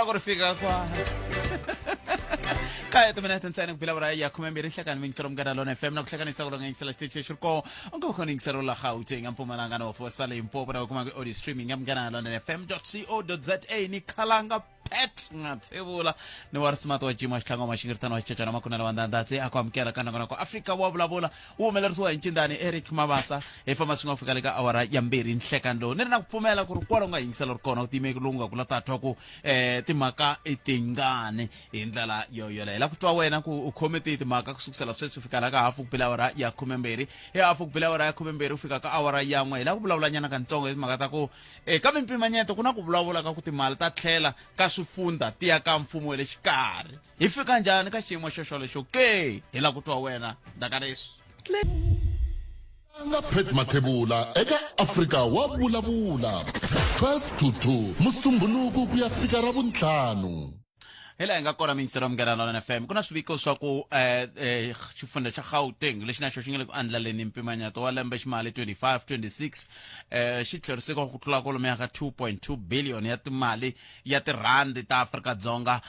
Ku ri fika kwa kaya timinete ntsena ku bila awara ya 12 nhlekani mingiselo Munghana Lona FM na ku hlanganisa ku longa yingisela xitichi lexi ri kona u nga kona yingiselo la Gauteng Mpumalanga North West Limpopo na ku kuma ku audio streaming ya Munghana Lona FM co za ni khalanga Pat Mathebula ni wa risimati wa jima xitlhangu wa maxingiritano wa xicecana makunela wa ndandhatsi a ku amukela ka nongonoko Afrika wa vulavula wu humelerisiwa hi ncindani Eric Mabasa hi famba swi nga fika le ka awara ya 2 nhlekani lowu ni ri na ku pfumela ku ri kwala u nga yingisela ri kona u tiyimeki lowu nga kula ta twa ku timhaka i tingani hi ndlela yo yoleyo la ku twa wena ku u khome tihi timhaka ku sukusela sweswi fika la ka hafu ku bile awara ya 12 hi hafu ku bile awara ya 12 ku fika ka awara ya 1 hi la ku vulavulanyana kantsongo hi timhaka ta ku eka mimpimanyeto ku na ku vulavula ka ku timali ta tlhela ka swifundha ti ya ka mfumo wa le xikarhi hi fika njhani ka xiyimo xo xolexo ke hi la ku twa wena ndaka leswi Nga Pat Mathebula eka Afrika wa vulavula 12 to 2 Musumbhunuku ku ya fika Ravuntlhanu. Hi laha hi nga kona miyingiselo ya Munghana Lonene FM ku na swiviko swa ku eh xifundza xa Gauteng lexi na xo xi nga le ku andlaleni mpimanyeto wa lembe ximali 25 26 xi tlheriseka ku tlula kwalomuya ka 2.2 billion ya timali ya tirhandi ta Afrika-Dzonga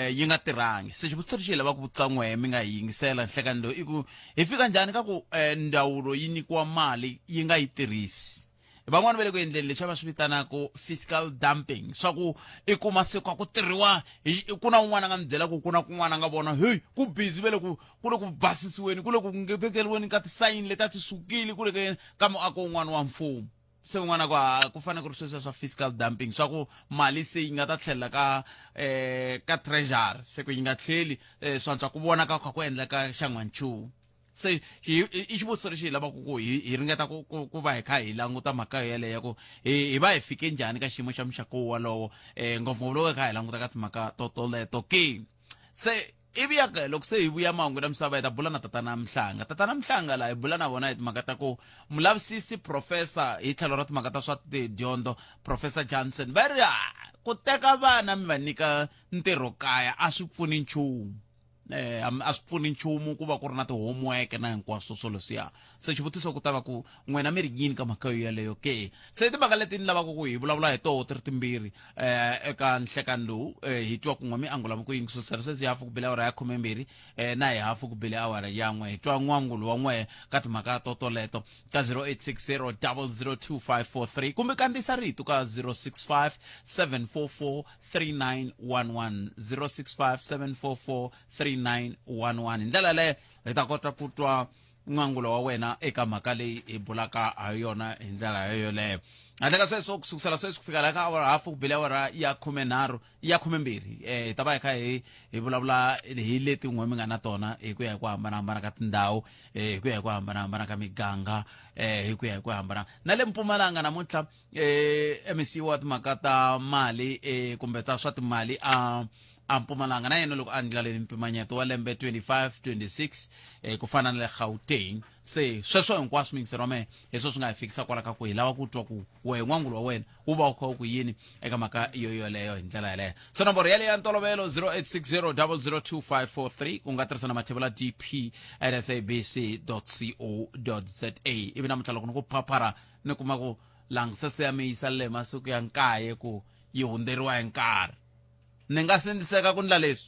yi nga tirhangi se xivutiso lexi hi lavaka ku vutisa n'wehe mi nga hi yingisela nhlekani lowu i ku hi fika njhani ka ku ndzawulo yi nyikiwa mali yi nga yi tirhisi Van'wana va le ku endleni leswi va swi vitanaka fiscal dumping swa ku i kuma se kwa ku tirhiwa ku na un'wana a nga mi byela ku ku na kun'wana a nga vona heyi ku busy ve le ku ku le ku basisiweni ku le ku vekeriweni ka tisayini leti a ti sukile ku le ka ka muako wun'wana wa mfumo se un'wana ku a ku fanele ku ri sweswiya swa fiscal dumping swa ku mali se yi nga ta tlhelela ka ka treasury se ku yi nga tlheli swantswa ku vonaka ku kha ku endleka xan'wanchumu Se xi i xivutiso lexi hi lavaka ku hi hi ringeta ku ku ku va hi kha hi languta mhaka yeleyo ya ku hi hi va hi fike njhani ka xiyimo xa muxaka wolowo ngopfungopfu loko hi kha hi languta ka timhaka to toleto ke. Se ivi ya ke loko se hi vuya mahungu ya misava hi ta bula na tatana Mhlanga. Tatana Mhlanga laha hi bula na vona hi timhaka ta ku mulavisisi professor hi tlhelo ra timhaka ta swa tidyondzo Professor Jansen va ri ku teka vana mi va nyika ntirho kaya a swi pfuni nchumu. A swi pfuni nchumu ku va ku ri na ti-homework na hinkwaswo swo leswiya se xivutiso ku ta va ku n'wina mi ri yini ka mhaka yo yeleyo ke se timhaka leti ni lavaka ku hi vulavula hi toho ti ri timbirhi eka nhlekani lowu hi twa kun'we mi angula mi ku yini kususela sweswi hafu ku bile awara ya 12 na hi hafu ku bile awara ya 1 hi twa n'wangulo wa n'wehe ka timhaka to toleto ka 0860 002543 kumbe kandziyisa rito ka 065 744 3911 065 744 3911 hi ndlela yaleyo hi ta kota ku twa n'wangulo wa wena eka mhaka leyi hi bulaka ha yona hi ndlela yoyoleyo handle ka sweswo ku sukusela sweswi ku fika la ka awara hafu ku bile awara ya 13 ya 12 hi ta va hi kha hi hi vulavula hi leti n'we mi nga na tona hi ku ya hi ku hambanahambana ka tindhawu hi ku ya hi ku hambanahambana ka miganga hi ku ya hi ku hambana na le Mpumalanga namuntlha MEC wa timhaka ta mali kumbe ta swa timali a a Mpumalanga na yena loko a andlaleni mpimanyeto wa lembe 25 26 ku fana na le Gauteng se sweswo hinkwaswo mingisero wa mehe hi swo swi nga hi fikisa kwala ka ku hi lava ku twa ku wehe n'wangulo wa wena wu va wu kha wu ku yini eka mhaka yo yoleyo hi ndlela yaleyo se nomboro yaleyo ya ntolovelo 0860 002543 u nga tirhisa na mathebula dp at sabc co za ivi namuntlha loko ni ku phaphara ni kuma ku Langisese ya mi yisa le masiku ya nkaye ku yi hundzeriwa hi nkarhi. Ni nga sindziseka ku ndla leswi?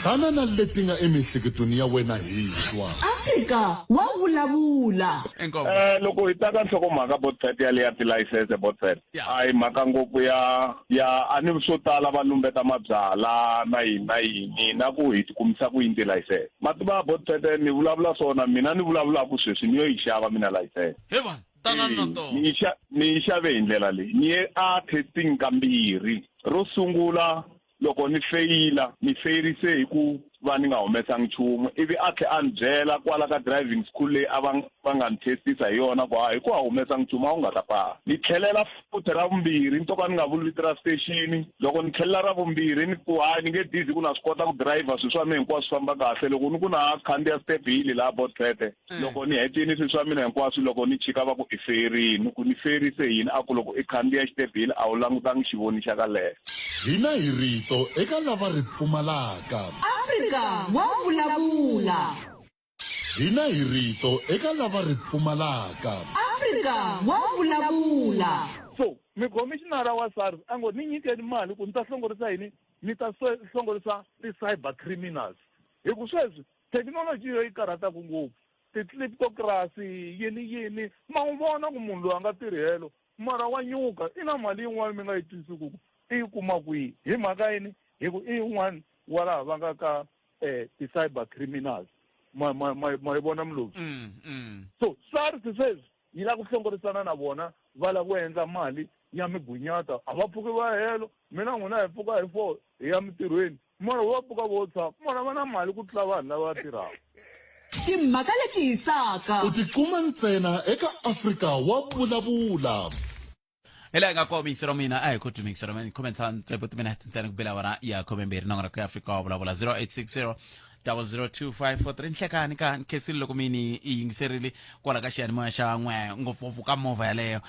Tana na leti nga emiehleketweni ya wena hi twa. Afrika wa vulavula. Inkomu. Loko hi ta ka nhlokomhaka Botset ya le ya tilayisense Botset Yeah. a hi mhaka ngopfu ya ya a ni swo tala va lumbeta mabyala na yini na yini na ku hi tikumisa ku yini tilayisense ma tiva Botset ni vulavula swona mina ni vulavulaku sweswi ni yo yi xava mina layisense He vanhu. Tanani na tona. Ni yi xa ni yi xave hi ndlela leyi ni ye a testing kambirhi ro sungula loko ni feyila ni feyirise hi ku va ni nga humesangi nchumu ivi a tlhe a ni byela kwala ka driving school leyi a va va nga ni testisa hi yona ku ha hi ku a humesangi nchumu a wu nga ta pasa ni tlhelela futhi ra vumbirhi ni to ka ni nga vuli vito ra station loko ni tlhelela ra vumbirhi ni ku hayi ni nge dizi ku na swi kota ku driver swilo swa mina hinkwaswo swi famba kahle loko ni ku na khandziya step hill laha Botfete Loko ni hetile swilo swa mina hinkwaswo, loko ni chika va ku, I feyerini. Ni ku, Ni feyerise yini? A ku, Loko i khandziya xitebhile a wu langutangi xivoni xa ka left. Hina hi rito eka lava ri pfumalaka. Afrika wa vulavula. Hina hi rito eka lava ri pfumalaka. Afrika wa vulavula. So, mukhomixinara wa SARS a ngo ni nyikeni mali ku ni ta hlongorisa yini? Ni ta hlongorisa ti-cyber criminals hi ku sweswi thekinoloji yo yi karhataka ngopfu, ti-kleptocracy, yini yini. Ma n'wi vona ku munhu loyi a nga tirhi helo, mara wa nyuka, i na mali yin'wana mi nga yi twisisi ku i yi kuma kwihi. Hi mhaka yini? Hi ku i yin'wana wa laha va nga ka ti-cyber criminals. Ma ma ma ma yi vona Mlozi? So SARS sweswi yi lava ku hlongorisana na vona, va lava ku endla mali ya migunyata. A va pfuki va helo, mina n'wina hi pfuka hi 4 hi ya mintirhweni, mara va pfuka vo tshama, mara va na mali ku tlula vanhu lava va tirhaka. Timhaka leti hisaka. U tikuma ntsena eka Afrika wa Vulavula. Hi laha hi nga kona miyingiselo mina a hi koti miyingiselo mina khume ntlhanu tsevu timinete ntsena ku bela awara ya 12 nongora ku ya Afrika wa Vulavula 0860 002543. Nhlekani ka nkhensile loko mini i yingiserile kwala ka xiyanimoya xa n'we, ngopfungopfu ka movha yaleyo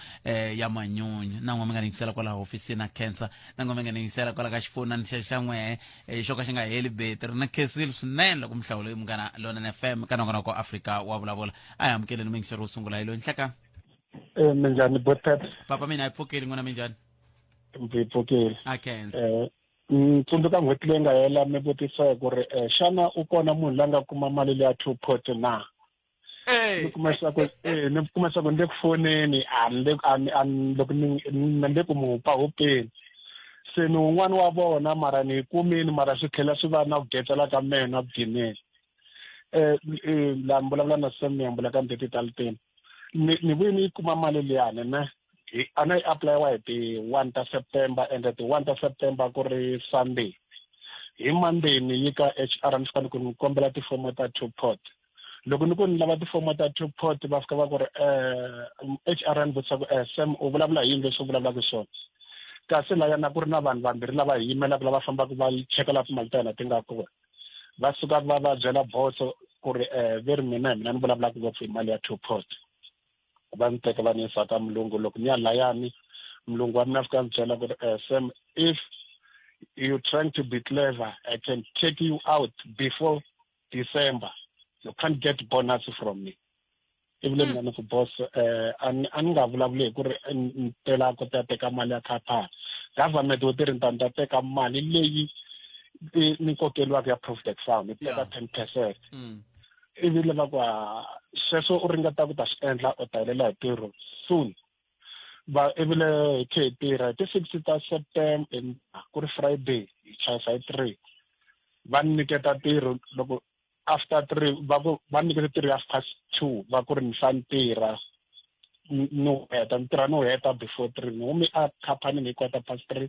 ya manyunyu. Na n'we mi nga ni yingisela kwala hofisini na khensa, na n'we mi nga ni yingisela kwala ka xifonani xa xa n'we xo ka xi nga heli betri na khensile swinene loko mi hlawule Munghana Lonene FM ka nongonoko Afrika wa Vulavula. A hi amukeleni muyingiseri wo sungula hi loyi. Nhlekani. Minjhani Botet? Papa mina hi pfukile, n'wina minjhani? Ndzi pfukile. A khensa. Ni tsundzuka n'hweti leyi nga hela mi vutisa hi ku ri xana u kona munhu la nga kuma mali leya two pot na? Ni kuma leswaku ni kuma leswaku ni le ku foneni, a ni le a ni a ni loko ni ni le ku mu hupahupeni. Se ni wun'wani wa vona, mara ni yi kumini, mara swi tlhela swi va na ku getsela ka mehe na ku gineni. Laha mi vulavula na Sam Nyambula ka Ndeti Talteni. Ni vuye ni yi kuma mali liyani ne a na yi apply-wa hi ti-1 ta September, ende ti-1 ta September ku ri Sunday. Hi Monday ni yi ka HR, ni fika ni ku ni kombela tifomo ta two pot. Loko ni ku ni lava tifomo ta two pot, va fika va ku ri HR ni vutisa ku Sam, u vulavula hi yini leswi u vulavulaka swona? Kasi layana ku ri na vanhu vambirhi lava hi yimelaka, lava fambaka va cheka laha timali ta hina ti nga kona. Va suka va va byela boso ku ri ve ri mina hi mina ni vulavulaka ngopfu hi mali ya two pot. Va ni teka va ni yisa ka mulungu. Loko ni ya layani, mulungu wa mina fika ni byela ku ri Sam, if you trying to be clever, I can take you out before December. You can't get bonus from me. Ivi le mina ni ku boss, a ni a ni nga vulavuli hi ku ri ni tela ku ta teka mali ya khampani. Government wo tirhi, ni ta ni ta teka mali leyi ni kokeliwaka ya provident fund, ni teka 10%. Ivi le va ku sweswo u ringeta ku ta swi endla, u ta helela hi ntirho soon. Va ivi le hi khe hi tirha hi ti-6 ta September, ku ri Friday, hi chayisa hi 3, va ni nyiketa ntirho. Loko after 3 va ku va ni nyiketa ntirho ya half past 2, va ku ri ni fane tirha ni wu heta, ni tirha ni wu heta before 3. Ni humi a khampanini hi quarter past 3.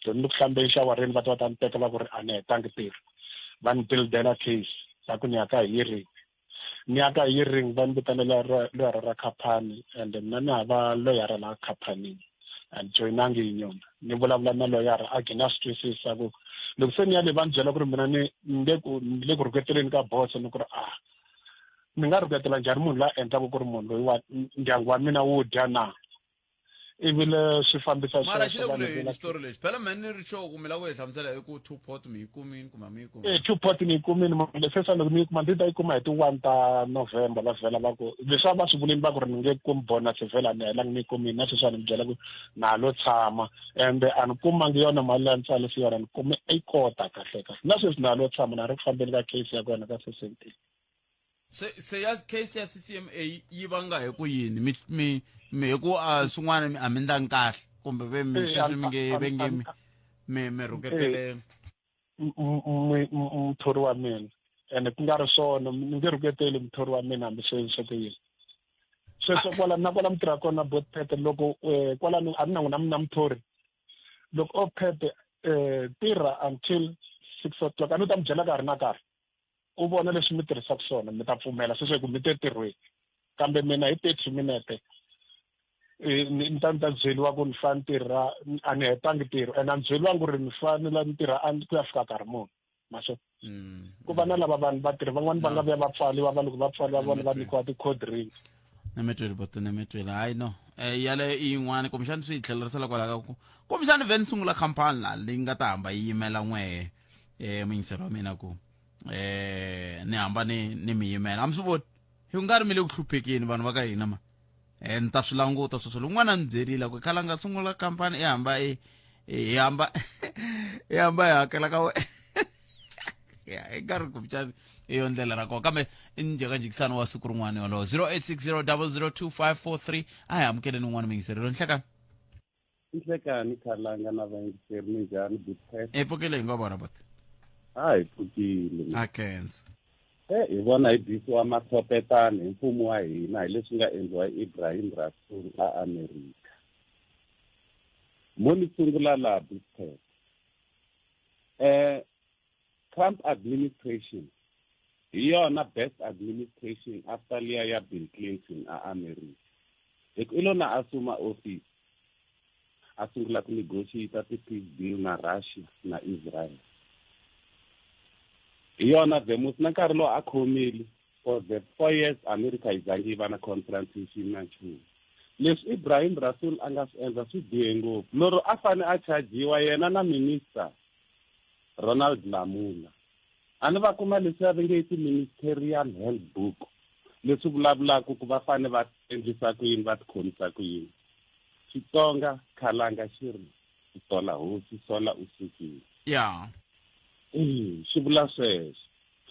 Loko ni ku hlambeni xawareni, va ta va ta ni teka, va ku ri a ni hetangi ntirho. Va ni buildela case, va ku ni ya ka hearing. Ni ya ka hearing, va ni vitanela loyara ra khampani, and mina ni hava loyara laha khampanini, a ni joyinangi union. Ni vulavula na loyara, a gina swi twisisa ku loko se ni ya le va ni byela ku ri mina ni le ku ni le ku rhuketeleni ka boso. Ni ku ri a ni nga rhuketela njhani munhu loyi a endlaka ku ri munhu loyi wa ndyangu wa mina wu dya na? Ivi le swi fambisa Mara xi le ku leheni xitori lexi phela. Mhe ni ri sure ku mi lava ku hi hlamusela hi ku two pot mi yi kumini kumbe a mi yi kumi? Two pot ni yi kumini. Mara se loko ni yi kuma, ndzi ta yi kuma hi ti-1 ta November. Va vhela va ku leswi a va swi vulini, va ku ri ni nge kumi bonus, vhela ni helangi ni yi kumini. Na sweswi a ni mi byela ku na ha lo tshama, ende a ni kumangi yona mali leyi a ni tsalisi yona, ni kume i kota kahle kahle. Na sweswi na ha lo tshama, na ha ri ku fambeni ka case ya kona ka CCMA. Se ya case ya CCMA yi vanga hi ku yini? Mi hi ku a swin'wana a mi ndlangi kahle, kumbe ve mi sweswi mi nge ve nge mi rhuketele Muthori wa mina? Ene ku nga ri swona, ni nge rhuketeli muthori wa mina hambi swi swi ku yini. Sweswo kwala na kwala mi tirha kona bot pete, loko kwalano a ni na n'wina mi na muthori, loko o phete tirha until 6 o'clock, a ni ta mi byela ka ha ri na nkarhi, u vona leswi mi tirhisaka swona, mi ta pfumela sweswo hi ku mi te tirhweni. Kambe mina hi 30 minete ni ta byeriwa ku ni fanele tirha, a ni hetangi ntirho, and a ni byeriwangi ku ri ni fanele ni tirha a ku ya fika nkarhi muni maso. Ku va na lava vanhu vatirhi van'wani va nga vuya va pfaliwa, va loko va pfaliwa vona va nyikiwa ti-code ring. Ni mi twile boto, ni mi twile. Hayi no, yaleyo i yin'wana. Kumbexani swi hi tlhelerisela kwalaho ka ku kumbexani vhe ni sungula khampani laha leyi nga ta hamba yi yimela n'wehe, muyingiseri wa mina, ku ni hamba ni mi yimela. A mi swi voni hi ku nga ri mi le ku hluphekeni vanhu va ka hina ma. Ni ta swi languta sweswo. Loko n'wana ni byerile ku khala nga sungula khampani i hamba i Hi hamba hi hamba hi hakela ka we ya i nkarhi kumbexani hi yo ndlela ra kona, kambe i njhekanjhekisano wa siku rin'wana wolowo. 0860002543. A hi amukeleni un'wana muyingiseri. Nhlekani. Nhlekani Khalanga na vayingiseri, minjhani Butpet? Hi pfukile, hi nga vona bot. A hi pfukile. A khensa. E hi vona hi bisiwa mathopetani hi mfumo wa hina hi leswi nga endliwa hi Ibrahim Rasool a America. Mo ni sungula laha Butpet. Trump administration hi yona best administration after liya ya Bill Clinton a America. Hi ku i lo na assume office a sungula ku negotiate ti-peace deal na Russia na Israel. Hi yona the most na nkarhi lowu a khomile for the 4 years, America yi zangi yi va na confrontation na nchumu. Leswi Ibrahim Rasool a nga swi endla swi bihe ngopfu, lero a fane a chajiwa yena na Minister Ronald Lamula. A ni va kuma leswiya va nge i ti-ministerial handbook, leswi vulavulaka ku va fane va endlisa ku yini, va tikhomisa ku yini. Xitsonga Khalanga xi ri, "Sola hosi, sola u sukile." Xi vula sweswo.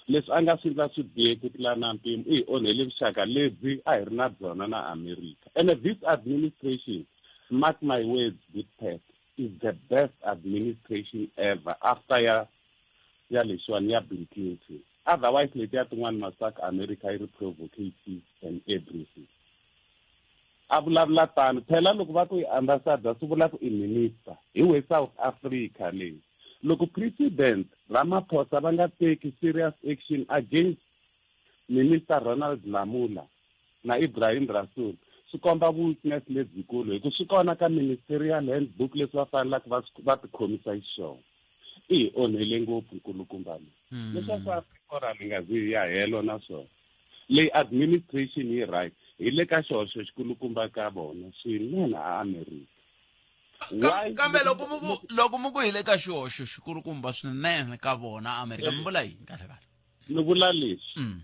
Leswi a nga swi endla swi bihe ku tlula na mpimo, i hi onhele vuxaka lebyi a hi ri na byona na America. And this administration, mark my words, good pet, is the best administration ever after ya lexiwani ya Bill Clinton. Otherwise letiya tin'wani masaka America yi ri provocative and everything. A vulavula tano phela, loko va ku i ambassador swi vula ku i minister. Hi we South Africa leyi, loko President Ramaphosa va nga teki serious action against Minister Ronald Lamula na Ibrahim Rasool, swi komba weakness lebyikulu, hi ku swi kona ka ministerial handbook leswi va fanelaka va tikhomisa xiswona. I hi onhele ngopfu nkulukumba leyi. Leswa swa forum hi nga zi ya helo naswona leyi administration yi right, hi le ka xihoxo xikulukumba ka vona swinene a America. Why? Kambe loko mu ku hi le ka xihoxo xikulukumba swinene ka vona Amerika, mi vula yini kahle kahle? Ni vula leswi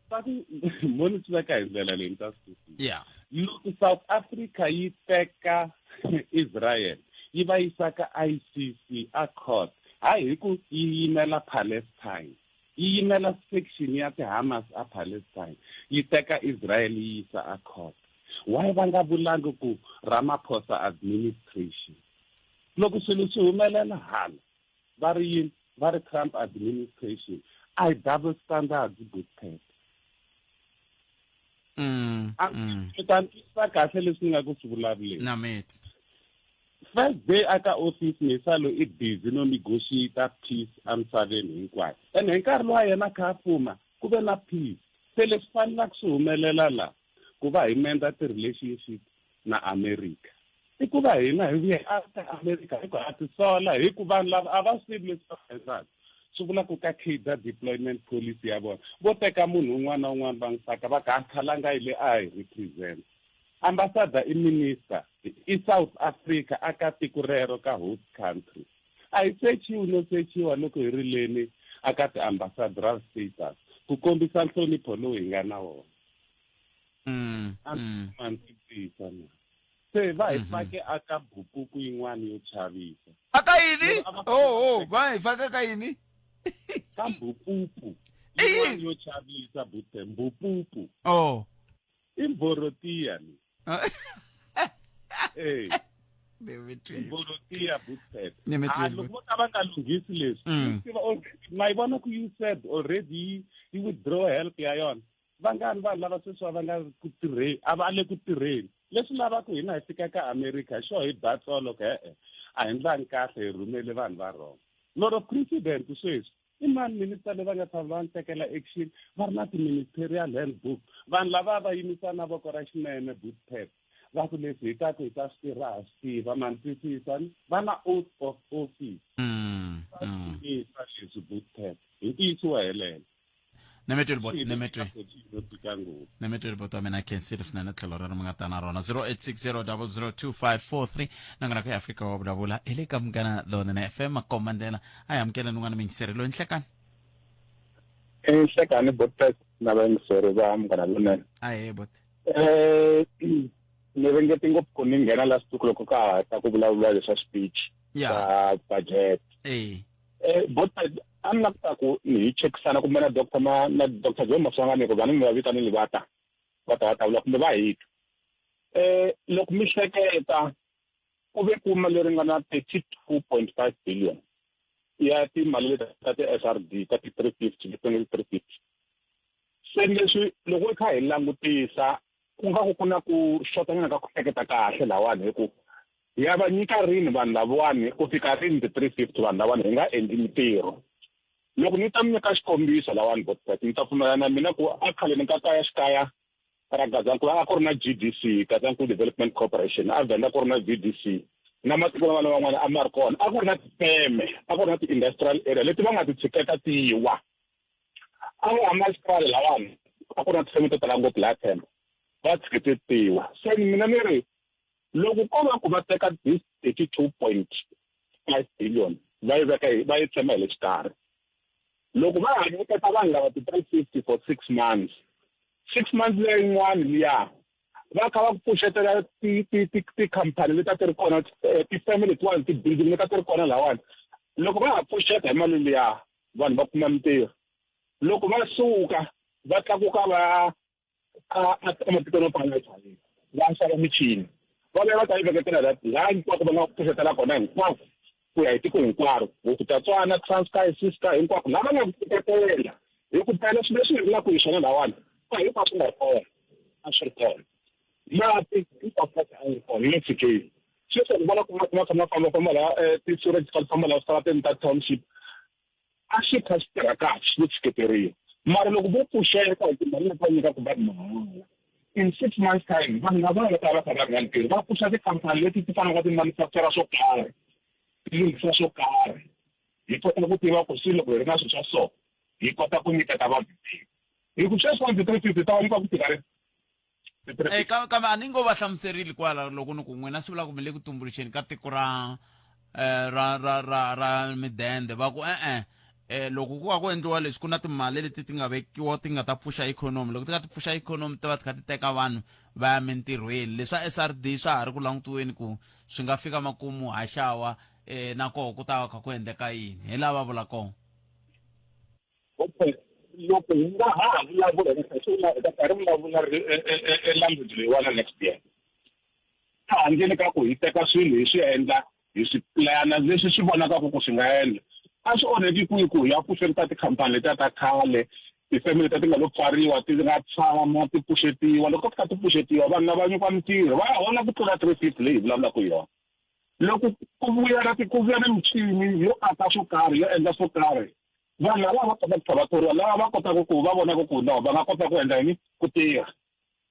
swa ku mo ni swi veka hi ndlela leyi ni ta swi twisisa. Loko South Africa yi teka Israel yi va yisa ka ICC a court, hayi hi ku yi yimela Palestine, yi yimela section ya ti-Hamas a Palestine, yi teka Israel yi yisa a court, why va nga vulangi ku Ramaphosa administration? Loko swilo swi humelela hala va ri yini? Va ri Trump administration. A hi double standards, good pet? Mi ta ni twisisa kahle leswi ni nga ku swi vulavuleni. Na miti. First day aka office, misalo i busy no negotiate peace emisaveni hinkwayo, and hi nkarhi lowa yena a kha a fuma ku ve na peace. Se leswi fanelaka swi humelela la ku va hi menda ti-relationship na America i ku va hina hi vuya aka America hi ku ha tisola, hi ku vanhu lava a va swi tivi leswi va swi endlaka. Swi vula ku ka cadre deployment policy ya vona, vo teka munhu un'wana na un'wana va n'wi faka, va ka a khalanga yi le a hi represent. Ambassador i minister, i South Africa aka tiko rero ka host country. A hi sechiwi no sechiwa loko hi ri leni aka ti-ambassadoral status ku kombisa nhlonipho lowu hi nga na wona. A ni twisisa na? Se va hi fake aka bupuku yin'wana yo chavisa. Aka yini? Oh, va hi faka ka yini? Ka mbupupu yin'wana yo chavisa, bute mbupupu. I mbhorotiya ni. Eh, mbhorotiya, butep. Loko vo ka va nga lunghisi leswi, tiva already ma yi vona ku USAID already yi withdraw help ya yona. Vangani vanhu lava sweswi va nga ku tirheni, a va le ku tirheni? Leswi lavaka hina hi fika ka America xo hi ba tsolo ku e-e, a hi ndlangi kahle, hi rhumele vanhu va wrong. Loro president sweswi i mani minister leyi va nga tshama va ni tekela action? Va ri na ti-ministerial handbook. Vanhu lava va yimisa na voko ra xinene, bootpet, va ku leswi hi ta ku hi ta swi tirha, ha swi tiva. Ma ni twisisa ni? Va na oath of office. Va tiyisa leswi, bootpet, hi ntiyiso wo helela. Nemetweli bot, nemetwe. Yo tika ngopfu. Nemetweli bot wa mina, khensile swinene tlhelo rero mi nga ta na rona. 0860002543 nangana ku ya Afrika wa vulavula hi le ka Munghana Lonene FM. Makomba ndlela a hi amukele nun'wana miyingiseri loyi. Nhlekani. Nhlekani botpet na vayingiseri va Munghana Lonene. Ahe bot. Ni ringete ngopfu ku ni nghena last week loko ka ha ta ku vulavula leswa speech. Ta budget. Bot a ni la ku ta ku hi chekisana kumbe na Doctor ma na Doctor Joe Maswanganyi ku va ni va vitanile va ta va ta va ta vula kumbe va hi twa. Loko mi hleketa ku ve ku mali ringana 32.5 billion ya timali leti ta ti-SRD ta ti-350 leti nga ti-350. Se leswi loko hi kha hi langutisa ku nga ku ku na ku xotanyana ka ku hleketa kahle lahawani hi ku ya va nyika rini vanhu lavawani ku fika rini ti-350 vanhu lavawani hi nga endli mitirho. Loko ni ta mi nyika xikombiso lawani Botpet mi ta pfumela na mina ku a khaleni ka kaya xikaya ra Gazankulu a ku ri na GDC, Gazankulu Development Corporation, a Venda ku ri na VDC na matiko man'wana na man'wana a ma ri kona. A ku ri na tifeme, a ku ri na ti-industrial area leti va nga ti tshiketa ti wa. A va Hammanskraal lawani a ku ri na tifeme to tala ngopfu laha Themba va tshikete ti wa. Se mina ni ri loko ko va ku va teka this 32.5 billion va yi veka va yi tsema hi le xikarhi, loko va ha nyiketa vanhu lava ti-350 for 6 months, 6 months leyin'wana liya va kha va ku pfuxetela tikhampani leti a ti ri kona, tifeme letiwani, ti-building leti a ti ri kona lahawani. Loko va ha pfuxeta hi mali liya vanhu va kuma mitirho. Loko va suka va tlakuka va ya ematikweni yo fana na China va xava michini va vuya va ta yi veketela laha hinkwako va nga pfuxetela kona hinkwako ku ya hi tiko hinkwaro, Bophuthatswana, Transkei, Ciskei, hinkwako laha va nga pfuxetela. Hi ku phela swilo leswi hi vulaka hi swona lahawani a hinkwaswo nga ri kona, a swi ri kona mati hinkwaswo a ri kona hi le tshikeni. Sweswi ni vona ku mati ma kha ma fambafamba laha ti-sewerage ti kha ti famba laha switarateni ta township, a swi kha swi tirha kahle swi lo tshiketeriwa. Mara loko vo pfuxeta hi timali leti va nyikaka vanhu mahala in 6 months time vanhu lava va ta va kha va ri na ntirho, va pfuxa tikhampani leti ti faneleke ti manufacture swo karhi, ti lunghisa swo karhi, hi kota ku tiva ku se loko hi ri na swilo swa so hi kota ku nyiketa vanhu ntirho. Hi ku sweswiwani ti-350 ta va nyika ku fika rini? Kambe a ni ngo va hlamuserile kwala loko ni ku n'wina swi vula ku mi le ku tumbuluxeni ka tiko ra ra ra ra ra midende, va ku e-e loko ku va ku endliwa leswi ku na timali leti ti nga vekiwa ti nga ta pfuxa ikhonomi, loko ti nga ti pfuxa ikhonomi ti va ti kha ti teka vanhu va ya mintirhweni. Leswa SRD swa ha ri ku langutiweni ku swi nga fika makumu haxawa na koho ku ta va kha ku endleka yini, hi laha va vula kona. Okay, loko hi nga ha vulavula hi ta karhi vulavula language leyiwani next year, handleni ka ku hi teka swilo hi swi endla hi swi plana leswi swi vonakaka ku swi nga endla, a swi onheki kwihi ku hi ya pfuxeta tikhampani letiya ta khale, tifeme letiya ti nga lo pfariwa ti nga tshama ti pfuxetiwa. Loko ti kha ti pfuxetiwa vanhu lava nyikiwa mitirho va ya hola ku tlula 350 leyi hi vulavulaka hi yona. Loko ku vuya na ku vuya na michini yo aka swo karhi, yo endla swo karhi, vanhu lava va kota ku tlhela va thoriwa, lava va kotaka ku va vonaka ku no va nga kota ku endla yini, ku tirha.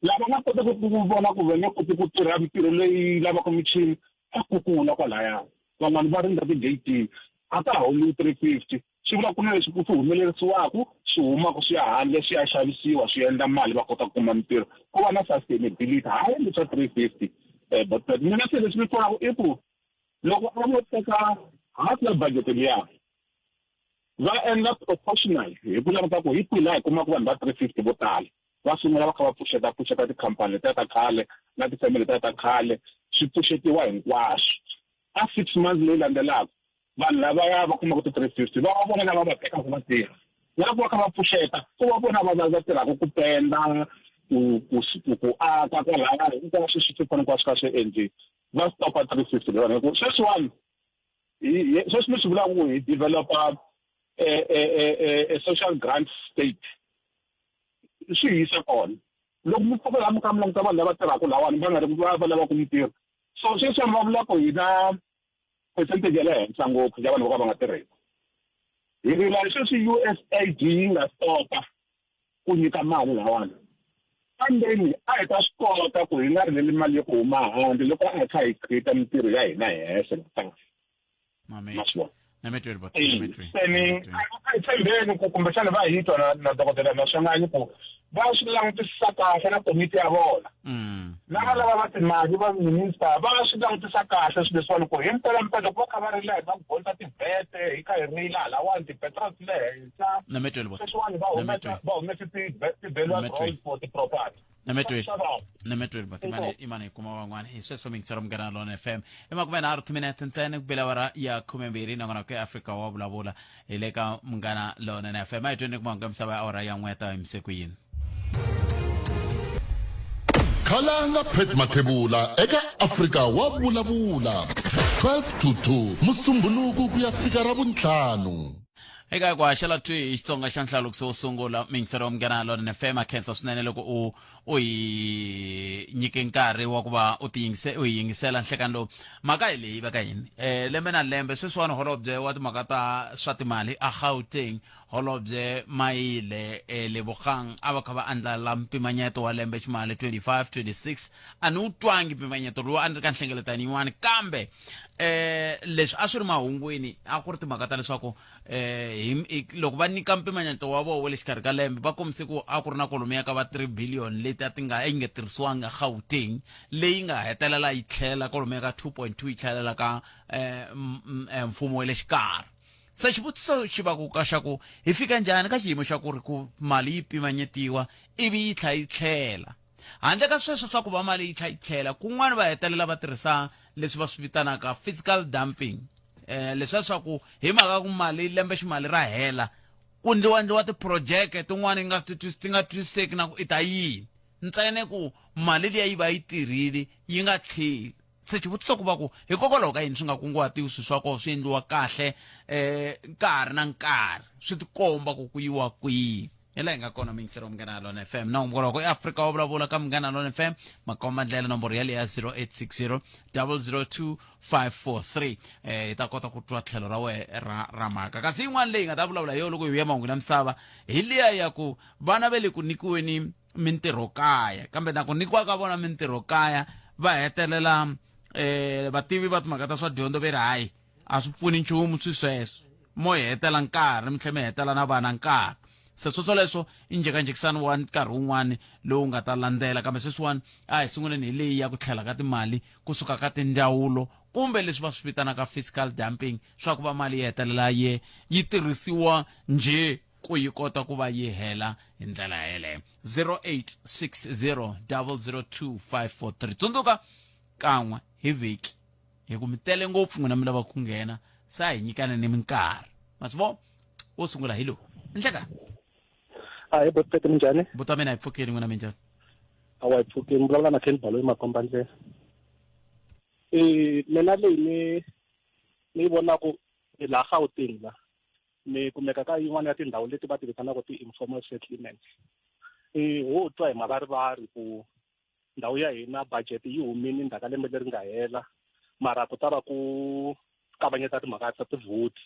Lava nga kotaka ku vona ku va nge koti ku tirha mitirho leyi lavaka michini, va kukula kwalaya, van'wani va rindza tigeyitini, a ka ha holiwi 350. Swi vula ku na leswi swi humelerisiwaka swi humaka swi ya handle swi ya xavisiwa swi endla mali va kota ku kuma mitirho, ku va na sustainability, hayi leswa 350. But mina se leswi ni pfunaka i ku loko a vo teka half ya budget liya va endla proportional hi ku languta ku hi kwihi laha hi kumaka vanhu va 350 vo tala, va sungula va kha va pfuxeta pfuxeta tikhampani letiya ta khale na tifeme letiya ta khale, swi pfuxetiwa hinkwaswo. A 6 months leyi landzelaka vanhu lavaya va kumaka ti-350 va va vona lava va tekaka va tirha, na loko va kha va pfuxeta ku va vona va va tirhaka ku penda, ku ku ku aka kwalaya, hinkwaswo swi fanele ku va swi kha swi endliwa, va stopa 350 leyiwani. Hi ku sweswiwani sweswi mi swi vulaka ku hi developa a social grant state, swi hi yisa kona. Loko mi pfuka laha mi kha mi languta vanhu lava tirhaka lahawani va nga ri va va lavaka mitirho, so sweswiwani va vula ku hi na percentage ya le henhla ngopfu ya vanhu vo ka va nga tirheki. Hi rila sweswi USAID yi nga stopa ku nyika mali lahawani, kambeni a hi ta swi kota ku hi nga rileli mali ya ku huma handle loko a hi kha hi create mitirho ya hina hi hexe la kahle. Ma swi vona? Se ni a hi tshembeni ku kumbexana va hi twa na dokodela Maswanganyi ku va swi langutisisa kahle na komiti ya vona, na va lava va timali va minister va swi langutisa kahle swilo leswiwani, ku hi mpelampela loko va kha va rila hi va ku bolt tivhete, hi kha hi rila halawani ti-petrol ti le henhla, sweswiwani va humesa va humese ti-value roll for ti-property. Nametweni nametweni batimane imane hi kuma van'wana hi sweswo mingisero Munghana Lona FM i 30 timinete ntsena ku bela awara ya 12 nakona ku Afrika wa vulavula hi le ka Munghana Lona FM a hi tweni kuma nga misava ya awara ya n'we ta yimise ku yini. Khalanga Pat Mathebula eka Afrika wa vulavula 12 to 2 Musumbhunuku ku ya fika Ravuntlhanu. Eka ku haxela twi hi Xitsonga xa nhlalukiso wo sungula mingisero wa Munghana Lona FM a khensa swinene loko u u hi nyike nkarhi wa ku va u tiyingise u hi yingisela nhlekani lowu. Mhaka hi leyi va ka yini lembe na lembe sweswiwani holobye wa timhaka ta swa timali a Gauteng Holobye Maile Lebogang a va kha va andlala mpimanyeto wa lembe ximali 25 26. A ni wu twangi mpimanyeto lowu, a ni ri ka nhlengeletano yin'wana, kambe leswi a swi ri mahungwini a ku ri timhaka ta leswaku hi loko va nyika mpimanyeto wa vona wa le xikarhi ka lembe va kombise ku a ku ri na kwalomuya ka va 3 billion leti a ti nga yi nga tirhisiwanga Gauteng, leyi nga hetelela yi tlhelela kwalomuya ka 2.2 yi tlhelela ka mfumo wa le xikarhi. Se xivutiso xi va ku ka xa ku hi fika njhani ka xiyimo xa ku ri ku mali yi pimanyetiwa ivi yi tlha yi tlhela. Handle ka sweswo swa ku va mali yi tlha yi tlhela, kun'wana va hetelela va tirhisa leswi va swi vitanaka fiscal dumping. Leswiya swa ku hi mhaka ku mali lembe ximali ra hela ku ndliwa ndliwa tiphurojeke tin'wana nga ti nga twisiseki na ku i ta yini, ntsena ku mali liya yi va yi tirhile yi nga tlheli. Se xivutiso ku va ku hikokwalaho ka yini swi nga kunguhatiwi swilo swa kona swi endliwa kahle nkarhi na nkarhi swi tikomba ku ku yiwa kwihi. Hi laha hi nga kona muyingiseri wa Munghana Lona FM na loko eAfrika wa vulavula ka Munghana Lona FM makomba ndlela nomboro yaleyo ya 0860 002 543 hi ta kota ku twa tlhelo ra wehe ra ra mhaka. Kasi yin'wana leyi hi nga ta vulavula hi yona loko hi vuya mahungu ya misava hi liya ya ku vana va le ku nyikiweni mintirhokaya, kambe na ku nyikiwa ka vona mintirhokaya va hetelela vativi va timhaka ta swa dyondzo ve ri hayi a swi pfuni nchumu swi sweswo, mo hi hetela nkarhi mi tlhela mi hetela na vana nkarhi. Se swoswoleswo i njhekanjhekisano wa nkarhi wun'wani lowu nga ta landzela, kambe sweswiwani a hi sunguleni hi leyi ya ku tlhela ka timali kusuka ka tindzawulo kumbe leswi va swi vitanaka fiscal dumping, swa ku va mali yi hetelela ye yi tirhisiwa njhe ku yi kota ku va yi hela hi ndlela yeleyo. 0860002543. Tsundzuka kan'we hi vhiki hi ku mi tele ngopfu n'wina mi lava ku nghena, se a hi nyikaneni minkarhi. Masivo wo sungula hi lowu nhleka. Ahee botpete, minjhani? Buta mina hi pfukeni, n'wina minjhani? Awa hi pfukeni, vulavula na Ken Baloyi Makomba ndlela. Mina leyi ni ni yi vonaku laha Gauteng la ni kumeka ka yin'wana ya tindhawu leti va ti vitanaka ti-informal settlements. Ho twa hi mavarivari ku ndhawu ya hina budget yi humile ndzhaku ka lembe leri nga hela, mara ku ta va ku kavanyeta timhaka ta tivhoti.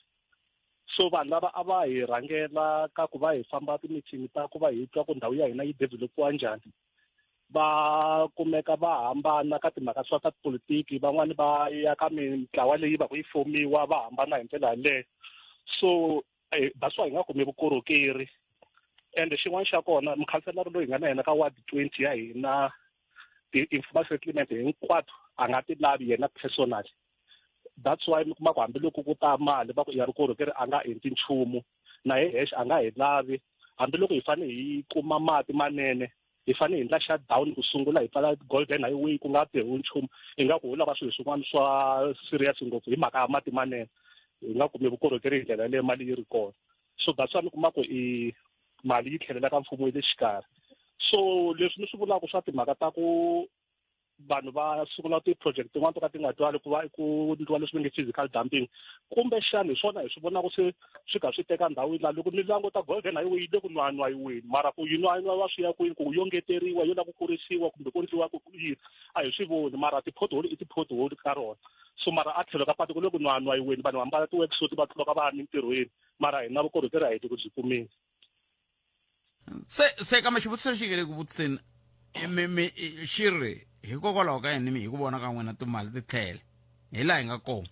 So vanhu lava a va hi rhangela ka ku va hi famba ti-meeting ta ku va hi twa ku ndhawu ya hina yi develop-iwa njhani, va kumeka va hambana ka timhaka swa ta tipolitiki, van'wani va ya ka mintlawa leyi va ku yi fomiwa, va hambana hi ndlela yaleyo. So that's why hi nga kumi vukorhokeri. Ende xin'wana xa kona, mukhanselara loyi hi nga na yena ka ward 20 ya hina, ti-informal settlement hinkwato a nga ti lavi yena personally. That's why mi kuma ku hambiloko ku ta mali va ku ya vukorhokeri a nga endli nchumu, na hi hexe a nga hi lavi. Hambiloko hi fanele hi kuma mati manene, hi fanele hi endla shutdown ku sungula, hi pfala Golden Highway ku nga tirhiwi nchumu, ingaku ho lava swilo swin'wana swa serious ngopfu hi mhaka ya mati manene, hi nga kumi vukorhokeri hi ndlela yaleyo mali yi ri kona. So that's why mi kuma ku i mali yi tlhelela ka mfumo yi le xikarhi. So leswi ni swi vulaka swa timhaka ta ku vanhu va sungula ti-project tin'wana to ka ti nga twali, ku va ku ndliwa leswi va nge physical dumping, kumbexana hi swona hi swi vonaka se swi kha swi teka ndhawu la. Loko ni languta Golden Highway yi le ku nwanwayiweni, mara ku yi nwanwayiwa swi ya kwini, ku yo ngeteriwa, yo lava ku kurisiwa kumbe ku ndliwa ku yini, a hi swi voni. Mara ti-pothole i ti-pothole ka rona. So mara a tlhelo ka patu ku le ku nwanwayiweni, vanhu va ambala ti-worksuit va tluka va ya mintirhweni, mara hina vukorhokeri a hi le ku byi kumeni. Se se kambe xivutiso lexi nge le ku vutiseni mi mi xi ri hikokwalaho ka yini mi hi ku vona ka n'wina timali ti tlhela hi laha hi nga kona?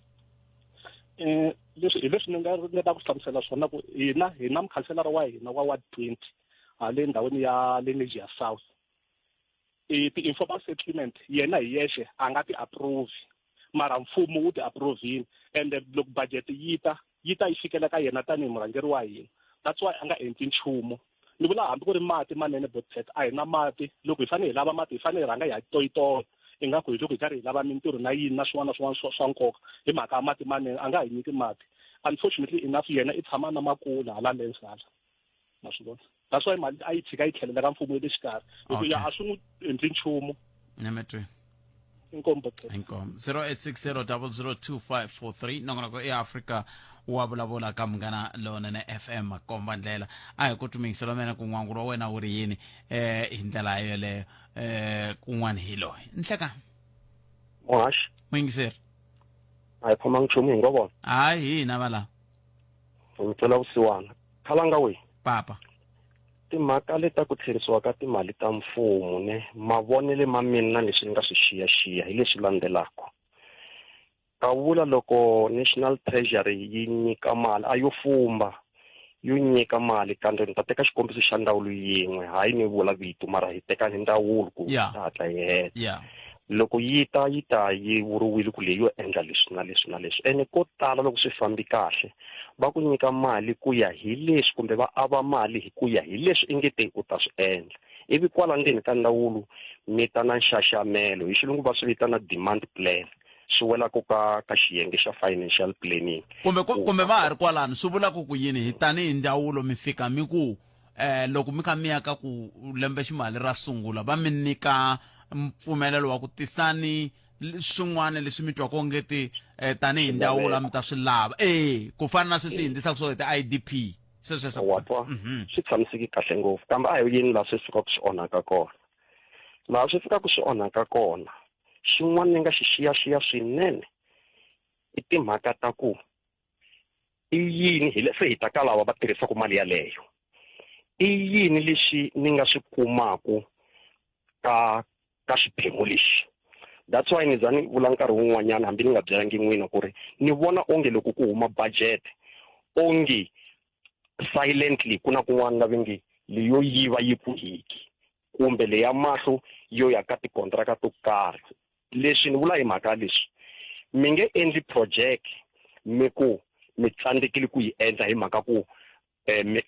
Leswi hi leswi ni nga ringeta ku hlamusela swona ku hina hi na mukhanselara wa hina wa ward 20 hale ndhawini ya Lenasia South. Ti-informal settlement yena hi yexe a nga ti approve, mara mfumo wu ti approve-ini, ende loko budget yi ta yi ta yi fikela ka yena tanihi murhangeri wa hina. That's why a nga endli nchumu. Ni vula hambi ku ri mati manene Botset a hi na mati loko hi fanele hi lava mati hi fanele hi rhanga hi ya toyitoya ingaku hi loko hi karhi hi lava mintirho na yini na swin'wana na swin'wana swa swa nkoka hi mhaka ya mati manene a nga hi nyiki mati unfortunately enough yena i tshama na makula hala lens hala ma swi vona that's why mali a yi tshika yi tlhelela ka mfumo ya le xikarhi hi ku ya a swi n'wi endli nchumu Nemetwe. Inkomu Botset. Inkomu. 0860002543 nongonoko e Afrika wa vulavula ka Munghana Lonene FM makomba ndlela a hi ku tumingisela mena ku n'wangulo wa wena wu ri yini eh hi ndlela yoleyo eh kun'wana hi loyi nhleka muhaxi muyingiseri a hi khomangi nchumu hi ngo vona hayi hi hina vala hi mi twela vusiwana khalanga we papa Timhaka leta ku tlherisiwa ka timali ta mfumo ne mavonele ma mina na leswi ni nga swi xiyaxiya hi leswi landzelaka. Kavula loko National Treasury yi nyika mali a yo fumba yo nyika mali kambe ni ta teka xikombiso xa ndzawulo yin'we hayi ni vula vito mara hi teka hi ndzawulo ku Yeah. ta hatla yi heta. Yeah. Loko yi ta yi ta yi vuriwile ku leyi yo endla leswi na leswi na leswi ene ko tala loko swi fambi kahle va ku nyika mali ku ya hi leswi kumbe va ava mali hi ku ya hi leswi i nge te u ta swi endla ivi kwala ndzeni ka ndzawulo mi ta na nxaxamelo hi xilungu va swi vitana demand plan swi welaka ka ka xiyenge xa financial planning kumbe kumbe va ha ri kwalano swi vula ku ku yini hi tanihi ndzawulo mi fika mi ku eh loko mi kha mi ya ka ku lembe ximali ra sungula va mi nyika mpfumelelo wa ku tisani swin'wana leswi mi twaka ongeti eh, tanihi ndzawulo mi ta swi lava e ku fana na sweswi hindzisaka swo ti-idp swesweswo wa twa mhm. swi tshamiseki kahle ngopfu kambe a hi yini laha swi fikaka swi onhaka kona laha swi fikaka swi onhaka kona xin'wana ni nga xi xiyaxiya swinene i timhaka ta ku i yini hi se hi ta ka lava va tirhisaka mali yaleyo i yini lexi ni nga swi kumaku ka ka xiphemu lexi that's why ni za ni vula nkarhi wun'wanyana hambi ni nga byelangi n'wina ku ri ni vona onge loko ku huma budget onge silently ku na kun'wana la ve nge leyo yiva yi ku hiki kumbe leya mahlo yo ya ka tikontraka to karhi leswi ni vula hi mhaka leswi mi nge endli project mi ku mi tsandzekile ku yi endla hi mhaka ku eh, mi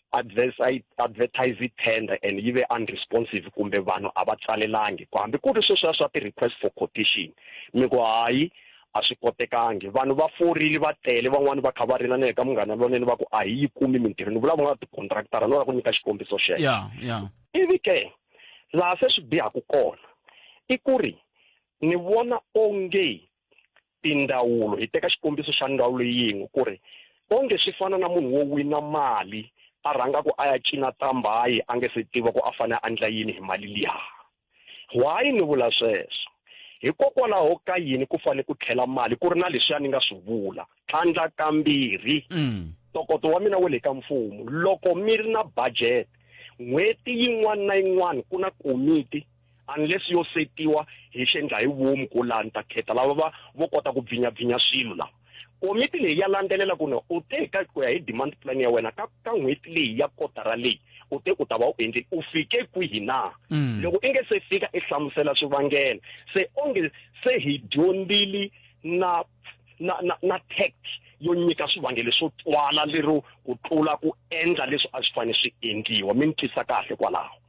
advertise tender and yi ve unresponsive kumbe vanhu a va tsalelangi ku hambi ku ri sweswiya swa ti-request for quotation mi ku hayi a swi kotekangi vanhu va forile va tele van'wani va kha va rila na ka munghana lonene va ku a hi yi kumi mintirho ni vula va nga ticontractara no la ku nyika xikombiso xexo yeah, yeah. ivi ke laha se swi bihaku kona i ku ri ni vona onge tindzawulo hi teka xikombiso xa ndzawulo yin'we ku ri onge swi fana na munhu wo wina mali a rhanga ku a ya cina tambayi a nge se tiva ku a fanele a endla yini hi mali liya why ni vula sweswo hikokwalaho ka yini ku fanele ku tlhela mali ku ri na leswiya ni nga swi vula tlhandla kambirhi mm. ntokoto wa mina wa le ka mfumo loko mi ri na budget n'hweti yin'wana na yin'wana ku na komiti unless yo setiwa hi xendla hi vomu ku laha ni ta khetha lava va vo kota ku bvinyabvinya swilo lava komiti leyi ya landzelela ku u te ka ku ya hi demand plan ya wena ka ka n'hweti leyi ya kotara leyi u te u ta va u endlile u fike kwihi na mm. loko i nge se fika i hlamusela swivangelo se onge se hi dyondzile na na na na tact yo nyika swivangelo swo twala lero ku tlula ku endla leswi a swi fanele swi endliwa mi ni twisa kahle kwalaho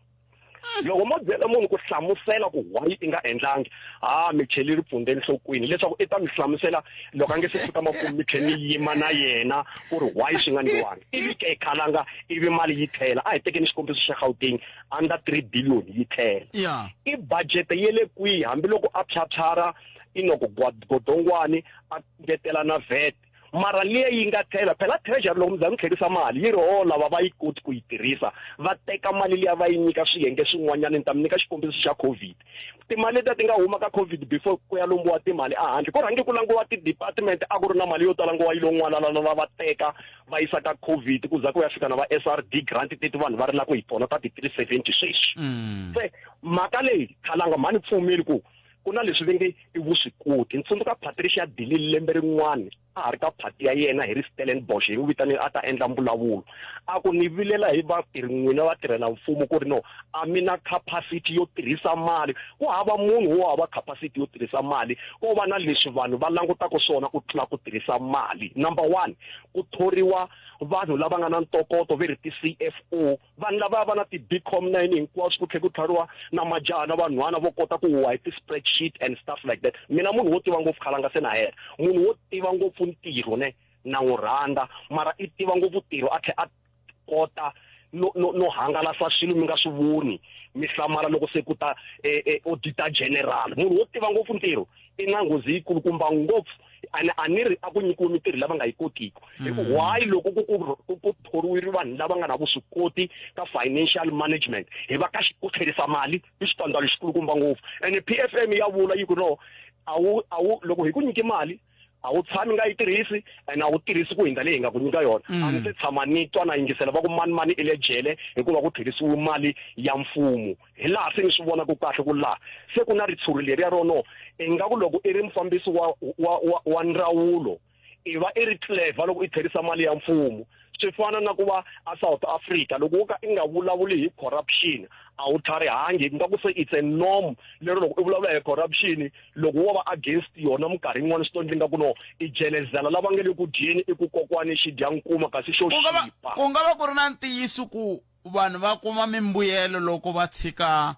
loko mo byela munhu ku hlamusela ku why i nga endlangi ha mi cheli ripfundza enhlokweni leswaku i ta mi hlamusela loko a nge se fika makumu mi tlhe mi yima na yena ku ri why swi nga ndliwangi ivi ke khalanga ivi mali yi tlhela a hi tekeni xikombiso xa Gauteng under 3 billion yi tlhela yeah. i budget ye le kwihi hambiloko a phyaphyara inoko godongwani a ngetela na vet mara liya yi nga tlhela phela treasury loko mi za mi tlherisa mali yi ri ho lava va yi koti ku yi tirhisa va teka mali liya va yi nyika swiyenge swin'wanyana ni ta mi nyika xikombiso xa covid timali letiya ti nga huma ka covid before ku ya lombiwa timali ehandle ku rhange ku langiwa ti-department a ku ri na mali yo tala nguva yi lo n'walalala va teka va yisa ka covid ku za ku ya fika na va S_R_D grant teti vanhu va rilaka hi tona ta ti-370 sweswi mm. se mhaka leyi khalanga mhani pfumeli ku ku na leswi va nge i vuswikoti ni tsundzuka Patricia de Lille lembe rin'wana a ha ri ka party ya yena hi ri Stellenbosch hi n'wi vitanile a ta endla mbulavulo a ku ni vilela hi vatirhi n'wina vatirhela mfumo ku ri no a mi na capacity yo tirhisa mali ku hava munhu wo hava capacity yo tirhisa mali ko va na leswi vanhu va langutaka swona ku tlula ku tirhisa mali number one ku thoriwa vanhu lava nga na ntokoto ve ri ti-C_F_O vanhu lava va na ti-bcom na yini hinkwaswo ku tlhela ku tlhariwa na majaha na vanhwana vo kota ku huwa hi ti-spreadsheet and stuff like that mina munhu wo tiva ngopfu khalanga se na hela munhu wo tiva ngopfu ntirho ne na n'wi rhandza mara i tiva ngopfu ntirho a tlhela a kota no no no hangalasa swilo mi nga swi voni mi hlamala loko se ku ta eh, eh, auditor general munhu wo tiva ngopfu ntirho i na nghozi yikulukumba ngopfu a a ni ri a ku nyikiwe mintirho lava nga yi kotiki hi ku why loko ku ku ku thoriwile vanhu lava nga na vuswikoti ka financial management hi va ka ku tlherisa mali i xitandza lexikulukumba ngopfu ene P F M ya vula yi ku no a wu a wu loko hi ku nyike mali a wu tshami nga yi tirhisi and a wu tirhisi ku hindza leyi hi nga ku nyika yona a ni se tshama ni twa na yingisela va ku mani mani i le jele hikuva ku tlherisiwe mali ya mfumo hi laha se ni swi vonaka kahle ku laha se ku na ritshuri leriya ro no ingaku loko i ri mufambisi wa wa wa, wa ndzawulo i va i ri clever loko i tlherisa mali ya mfumo swi fana na ku va a South Africa loko wo ka i nga vulavuli hi corruption a wu tlharihangi nga ku se it's a norm lero loko i vulavula hi corruption loko wo va against yona minkarhi yin'wana swi to ndli nga ku no i jelezela lava nga le ku dyeni i ku kokwani xi dya nkuma kasi xo xipa ku nga va ku ri na ntiyiso ku vanhu va kuma mimbuyelo loko va tshika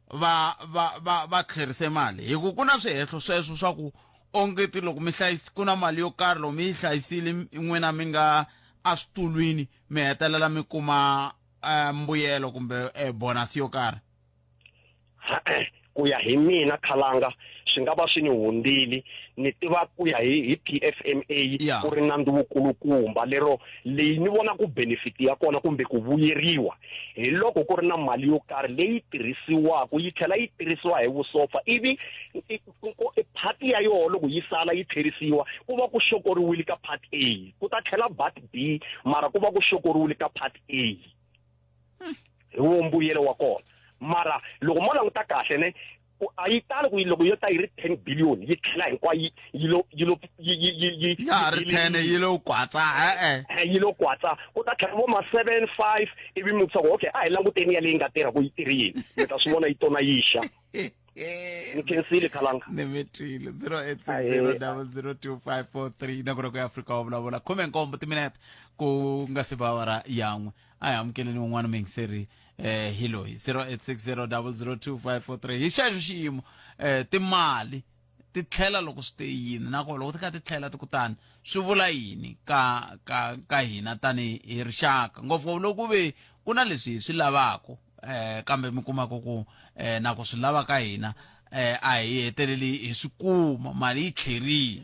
va va va va tlherise mali hi ku ku na swihehlo sweswo swa ku ongeti loko mi hlayisi ku na mali yo karhi loko mi yi hlayisile n'wina mi nga eswitulwini mi hetelela mi kuma eh, mbuyelo kumbe eh, bonus yo karhi ku ya hi mina khalanga swi nga va swi ni hundzile ni tiva ku ya hi hi P_F_M_A Yeah. ku ri nandzu wukulukumba lero leyi ni vona ku benefit ya kona kumbe ku vuyeriwa hi loko ku ri na mali yo karhi leyi tirhisiwaka yi tlhela yi tirhisiwa hi vusopfa ivi i- ku- i- part ya yona loko yi sala yi tlherisiwa ku va ku xokoriwile ka part A ku ta tlhela part B mara ku va ku xokoriwile ka part A hi wo mbuyelo wa kona mara loko mo languta kahle ne ku a yi tali ku loko yo ta yi ri 10 billion yi tlhela hinkwayo yi yi lo yi lo yi yi yi yi ya ha ri 10 yi lo kwatsa e-e Eh, yi lo kwatsa ku ta tlhela vo ma 7 5 ivi mi vutisa ku okay a hi languteni ya leyi nga tirha ku yi tirhile mi ta swi vona yi tona yi xa ni khensile khalanga ni mi twile 0860002543 na ku ri ku ya afrika wa vulavula khume nkombo timinete ku nga se ba awara yan'we a hi amukeleni un'wana muyingiseri eh hi loyi 0860002543 hi xexo xiyimo eh timali ti tlhela loko swi te yini nakona loko ti kha ti tlhela ti kutani swi vula yini ka ka ka hina tani hi rixaka ngopfungopfu loko ku ve ku na leswi hi swi lavaka eh kambe mi kumaka ku eh na ku swi lava ka hina eh a hi heteleli hi swi kuma mali yi tlherile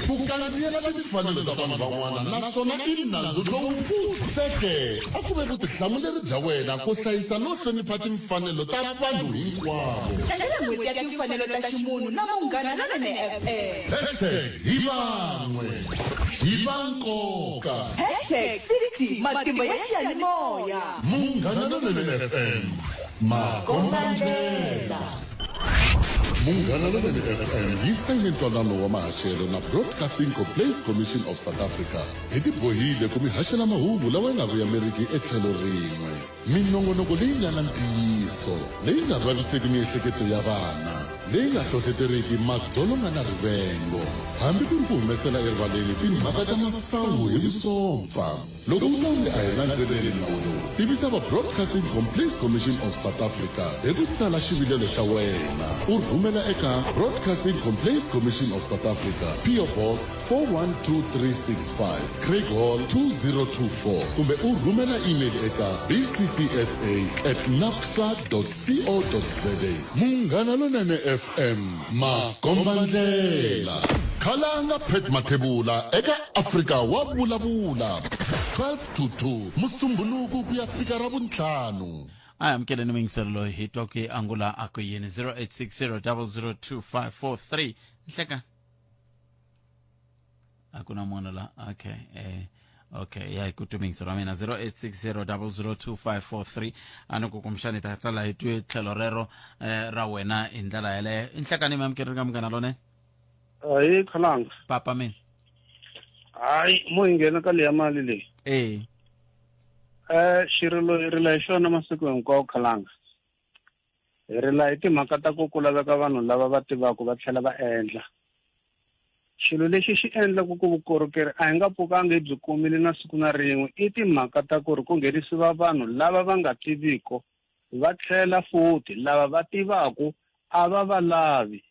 Ku kandziyela timfanelo ta vanhu van'wana naswona i nandzu lowu pfutseke. A ku ve vutihlamuleri bya wena ku hlayisa no hlonipha timfanelo ta vanhu hinkwavo. Tlangela N'hweti ya Timfanelo ta Ximunhu na Munghana Lonene FM. Hashtag hi van'we, hi va nkoka. Hashtag 60 Matimba ya xiyanimoya. Munghana Lonene FM, makombandlela. Munghana Lonene FM yi sayine ntwanano wa mahaxelo na Broadcasting Complaints Commission of South Africa. Hi tibohile ku mi haxela mahungu lawa ya nga vuyameriki etlhelo rin'we. Minongonoko leyi nga na ntiyiso, leyi nga vaviseki miehleketo ya vana, leyi nga hlohleteriki madzolonga na rivengo, hambi ku ri ku humesela erivaleni timhaka ta masangu hi vusompfa. Loko u twa onge a hi landzeleli nawu lowu, tivisa va Broadcasting Complaints Commission of South Africa hi ku tsala xivilelo xa wena u rhumela eka Broadcasting Complaints Commission of South Africa, PO Box 412365, Craighall 2024, kumbe u rhumela email eka bccsa at napsa co za. Munghana Lonene FM, makombandlela. Khalanga Pat Mathebula eka Afrika wa vulavula 12 to 2 Musumbhunuku ku ya fika Ravuntlhanu. A hi amukeleni muyingiselo loyi hi twa ku yi angula a ku yini 0860 002543 nhleka a ku na munhu la okay eh okay ya hi ku twe muyingiselo wa mina 0860 002543 a ni ku kumbexani hi ta tala hi twe tlhelo rero eh, ra wena hi ndlela yeleyo i nhlekani mi amukeleni ka munghana lone Ahee khalanga papa mina. Hayi, mo hi nghena ka leya mali leyi. Eh. Eh, xirilo hi rila hi xona masiku hinkwawo khalanga. Hi rila hi timhaka ta ku ku laveka vanhu lava va tivaka va tlhela va endla. Xilo lexi xi endlaku ku vukorhokeri a hi nga pfukangi hi byi kumile na siku na rin'we i timhaka ta ku ri ku nghenisiwa vanhu lava va nga tiviko va tlhela futhi lava va tivaku a va va lavi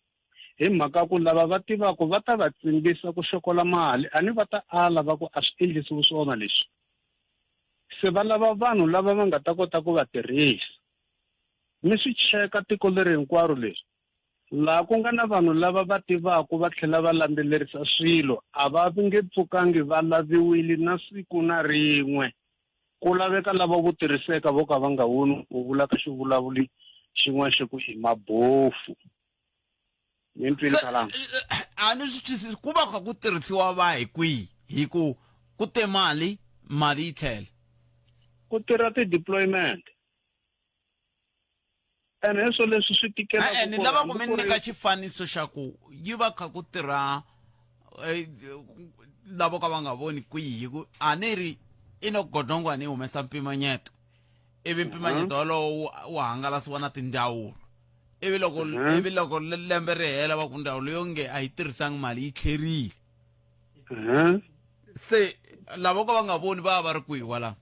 hi mhaka ku lava va tivaku va ta va tsimbisa ku xokola mali a ni va ta ala va ku a swi endlisiwi swona leswi se va lava vanhu lava va nga ta kota ku va tirhisa mi swi cheka tiko leri hinkwaro leri laha ku nga na vanhu lava va tivaka va tlhela va landzelerisa swilo a va nge pfukangi va laviwile na siku na rin'we ku laveka lava vo tirhiseka vo ka va nga voni ku vula ka xivulavuli xin'wana xi ku i mabofu mi ni twile khalanga a ni swi twisisi ku va kha ku tirhisiwa va hi kwihi hi ku ku te mali mali yi tlhela ku tirha ti-deployment ene hi swo leswi swi tikela E-e, ni lava ku mi nyika xifaniso xa ku yi va kha ku tirha eh, lavo ka va nga voni kwihi hi ku a ni ri i no godongwani yi humesa mpimanyeto ivi mpimanyeto wolowo wu- wu hangalasiwa na tindzawulo ivi loko ivi loko le- lembe ri hela va ku ndzawulo yo nge a yi tirhisangi mali yi tlherile se lavo ka va nga voni va va va ri kwihi kwalaho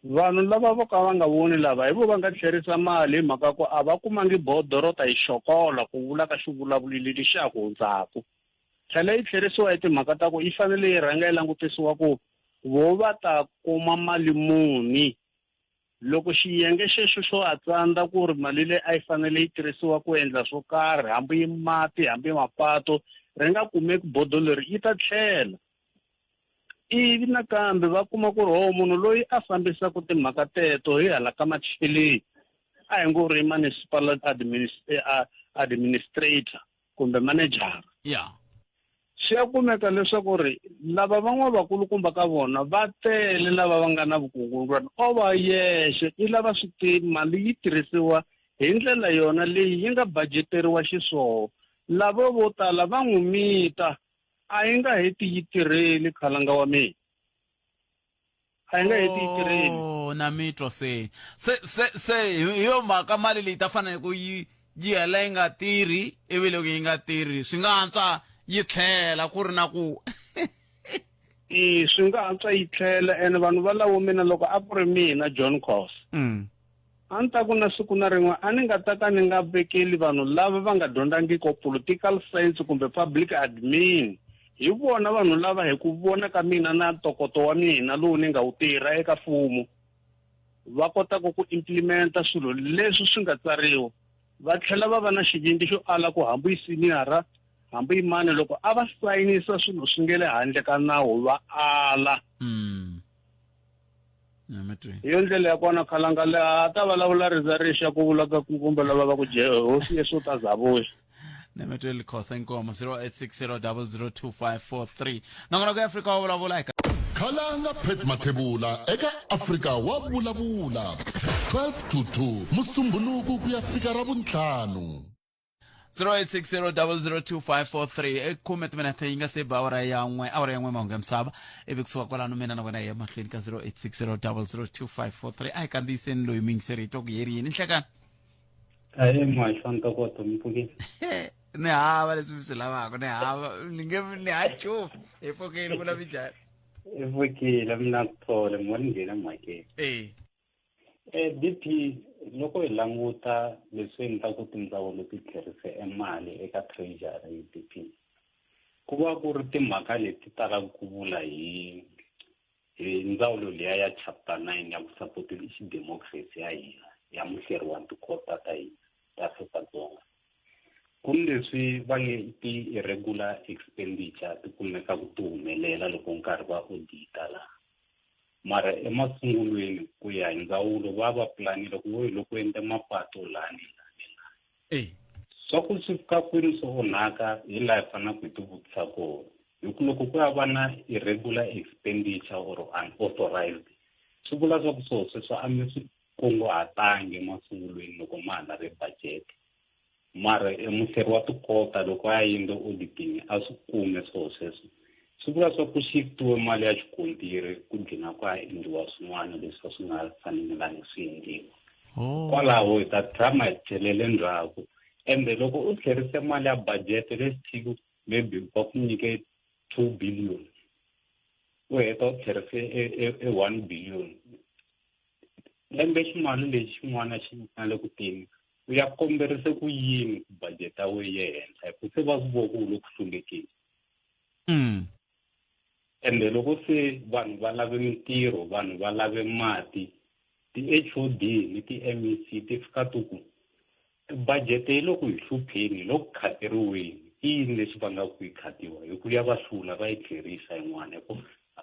Vanhu lava vo ka va nga voni lava hi vo va nga tlherisa mali hi mhaka ku a va kumangi bodo ro ta yi xokola ku vula ka xivulavuli lexi xa ha ku hundzaku. Tlhela yi tlherisiwa hi timhaka ta ku yi fanele yi rhanga yi langutisiwa ku vo va ta kuma mali muni. Loko xiyenge xexo xo a tsandza ku ri mali leyi a yi fanele yi tirhisiwa ku endla swo karhi hambi yi mati hambi mapato ri nga kumeki bodo leri yi ta tlhela. Ivi nakambe va kuma ku ri ho munhu loyi a fambisaka timhaka teto hi hala ka macheleni a hi ngo ri municipal eh, administrator kumbe manejara ya swi ya kumeka leswaku ri lava van'wana vakulukumba ka vona va tele lava va nga na vukungundzwana o va yexe i lava swi tivi mali yi tirhisiwa hi ndlela yona leyi yi nga bajeteriwa xiswona lavo vo tala va n'wi mita a yi nga heti yi tirheli khalanga wa mina a yi nga heti yi tirheli Oh, na mi twa se se se se hi yo mhaka mali leyi ta fanele ku yi yi hela yi nga tirhi ivi loko yi nga tirhi swi nga antswa yi tlhela ku ri na ku i swi nga antswa yi tlhela ene vanhu valavo mina loko a ku ri mina John Cos A ni ta ku na siku na rin'we a ni nga ta ka ni nga vekeli vanhu lava va nga dyondzangiki political science kumbe public admin. Hi vona vanhu lava hi ku vona ka mina na ntokoto wa mina lowu ni nga wu tirha eka mfumo, va kotaka ku implimenta swilo leswi swi nga tsariwa, va tlhela va va na xivindzi xo ala ku hambi yi senior-a hambi yi mani loko a va sayinisa swilo swi nge le handle ka nawu va ala. Hi yo ndlela ya kona khalanga leha a ta vulavula riza rixa ku vula ka ku kumbe lava va ku je hosi Yesu u ta za vuya. Nemetweli Khosa Nkomo 0860002543 nongonoko ya Afrika wa vulavula eka Khalanga Pat Mathebula eka Afrika wa vulavula 12 to 2 Musumbhunuku ku ya fika Ravuntlhanu. 0860002543 i khume timinete yi nga se ba awara ya n'we awara ya n'we mahungu ya misava ivi kusuka kwalano mina na wena hi ya mahlweni ka 0860002543 a hi kandziyiseni loyi muyingiseri hi twa ku yeri yini nhlekani ahe muhaxi wa ntokoto mi pfukile ni hava leswi mi swi lavaka ni hava ni nge ni ha nchumu hi pfukile ku la minjhani hi pfukile mina ku thole mi ni nghena mhakeni e Eh, DP loko hi languta leswi endlaku tindzawulo ti tlherise emali eka treasury DP ku va ku ri timhaka leti talaka ku vula hi hi ndzawulo liya ya chapter 9 ya ku sapoti xidemocracy ya hina ya muhleri wa tikota ta hina ta Afrika-Dzonga ku ni leswi va nge ti-irregular expenditure ti kumekaka ti humelela loko nkarhi va audita laha Mara emasungulweni ku ya hi ndzawulo va va pulanile ku wo loko endle mapato lani lani lani. E. Swa ku swi fika kwini swi onhaka hi laha hi faneleke hi tivutisa kona. Hi ku loko ku ya va na irregular expenditure or unauthorized swi vula swa ku swilo sweswo a mi swi kunguhatangi emasungulweni loko ma ha lave budget. Mara e muhleri wa tikota loko a ya endle auditing a swi kume swilo sweswo. Swi vula swa ku shiftiwe mali ya xikontiri ku gcina ku ya endliwa swin'wana leswi a swi nga fanelangi swi endliwa. Oh. Kwalaho hi ta tshama hi tlhelele ndzhaku. Ende loko u tlherise mali ya budget let's take maybe va ku nyike 2 billion u heta u tlherise e 1 billion lembe ximali lexi xin'wana xi nga le ku teni u ya komberise ku yini ku budget ya wena yi ye henhla hi ku se va ku vo ku u le ku hlulekeni. Ende loko se vanhu va lave mintirho vanhu va lave mati ti-H_O_D ni ti-M_E_C ti fika ti ku budget yi le ku hi hlupheni yi le ku khateriweni i yini lexi vangaka ku yi khatiwa hi ku ya va hlula va yi tlherisa yin'wana hi ku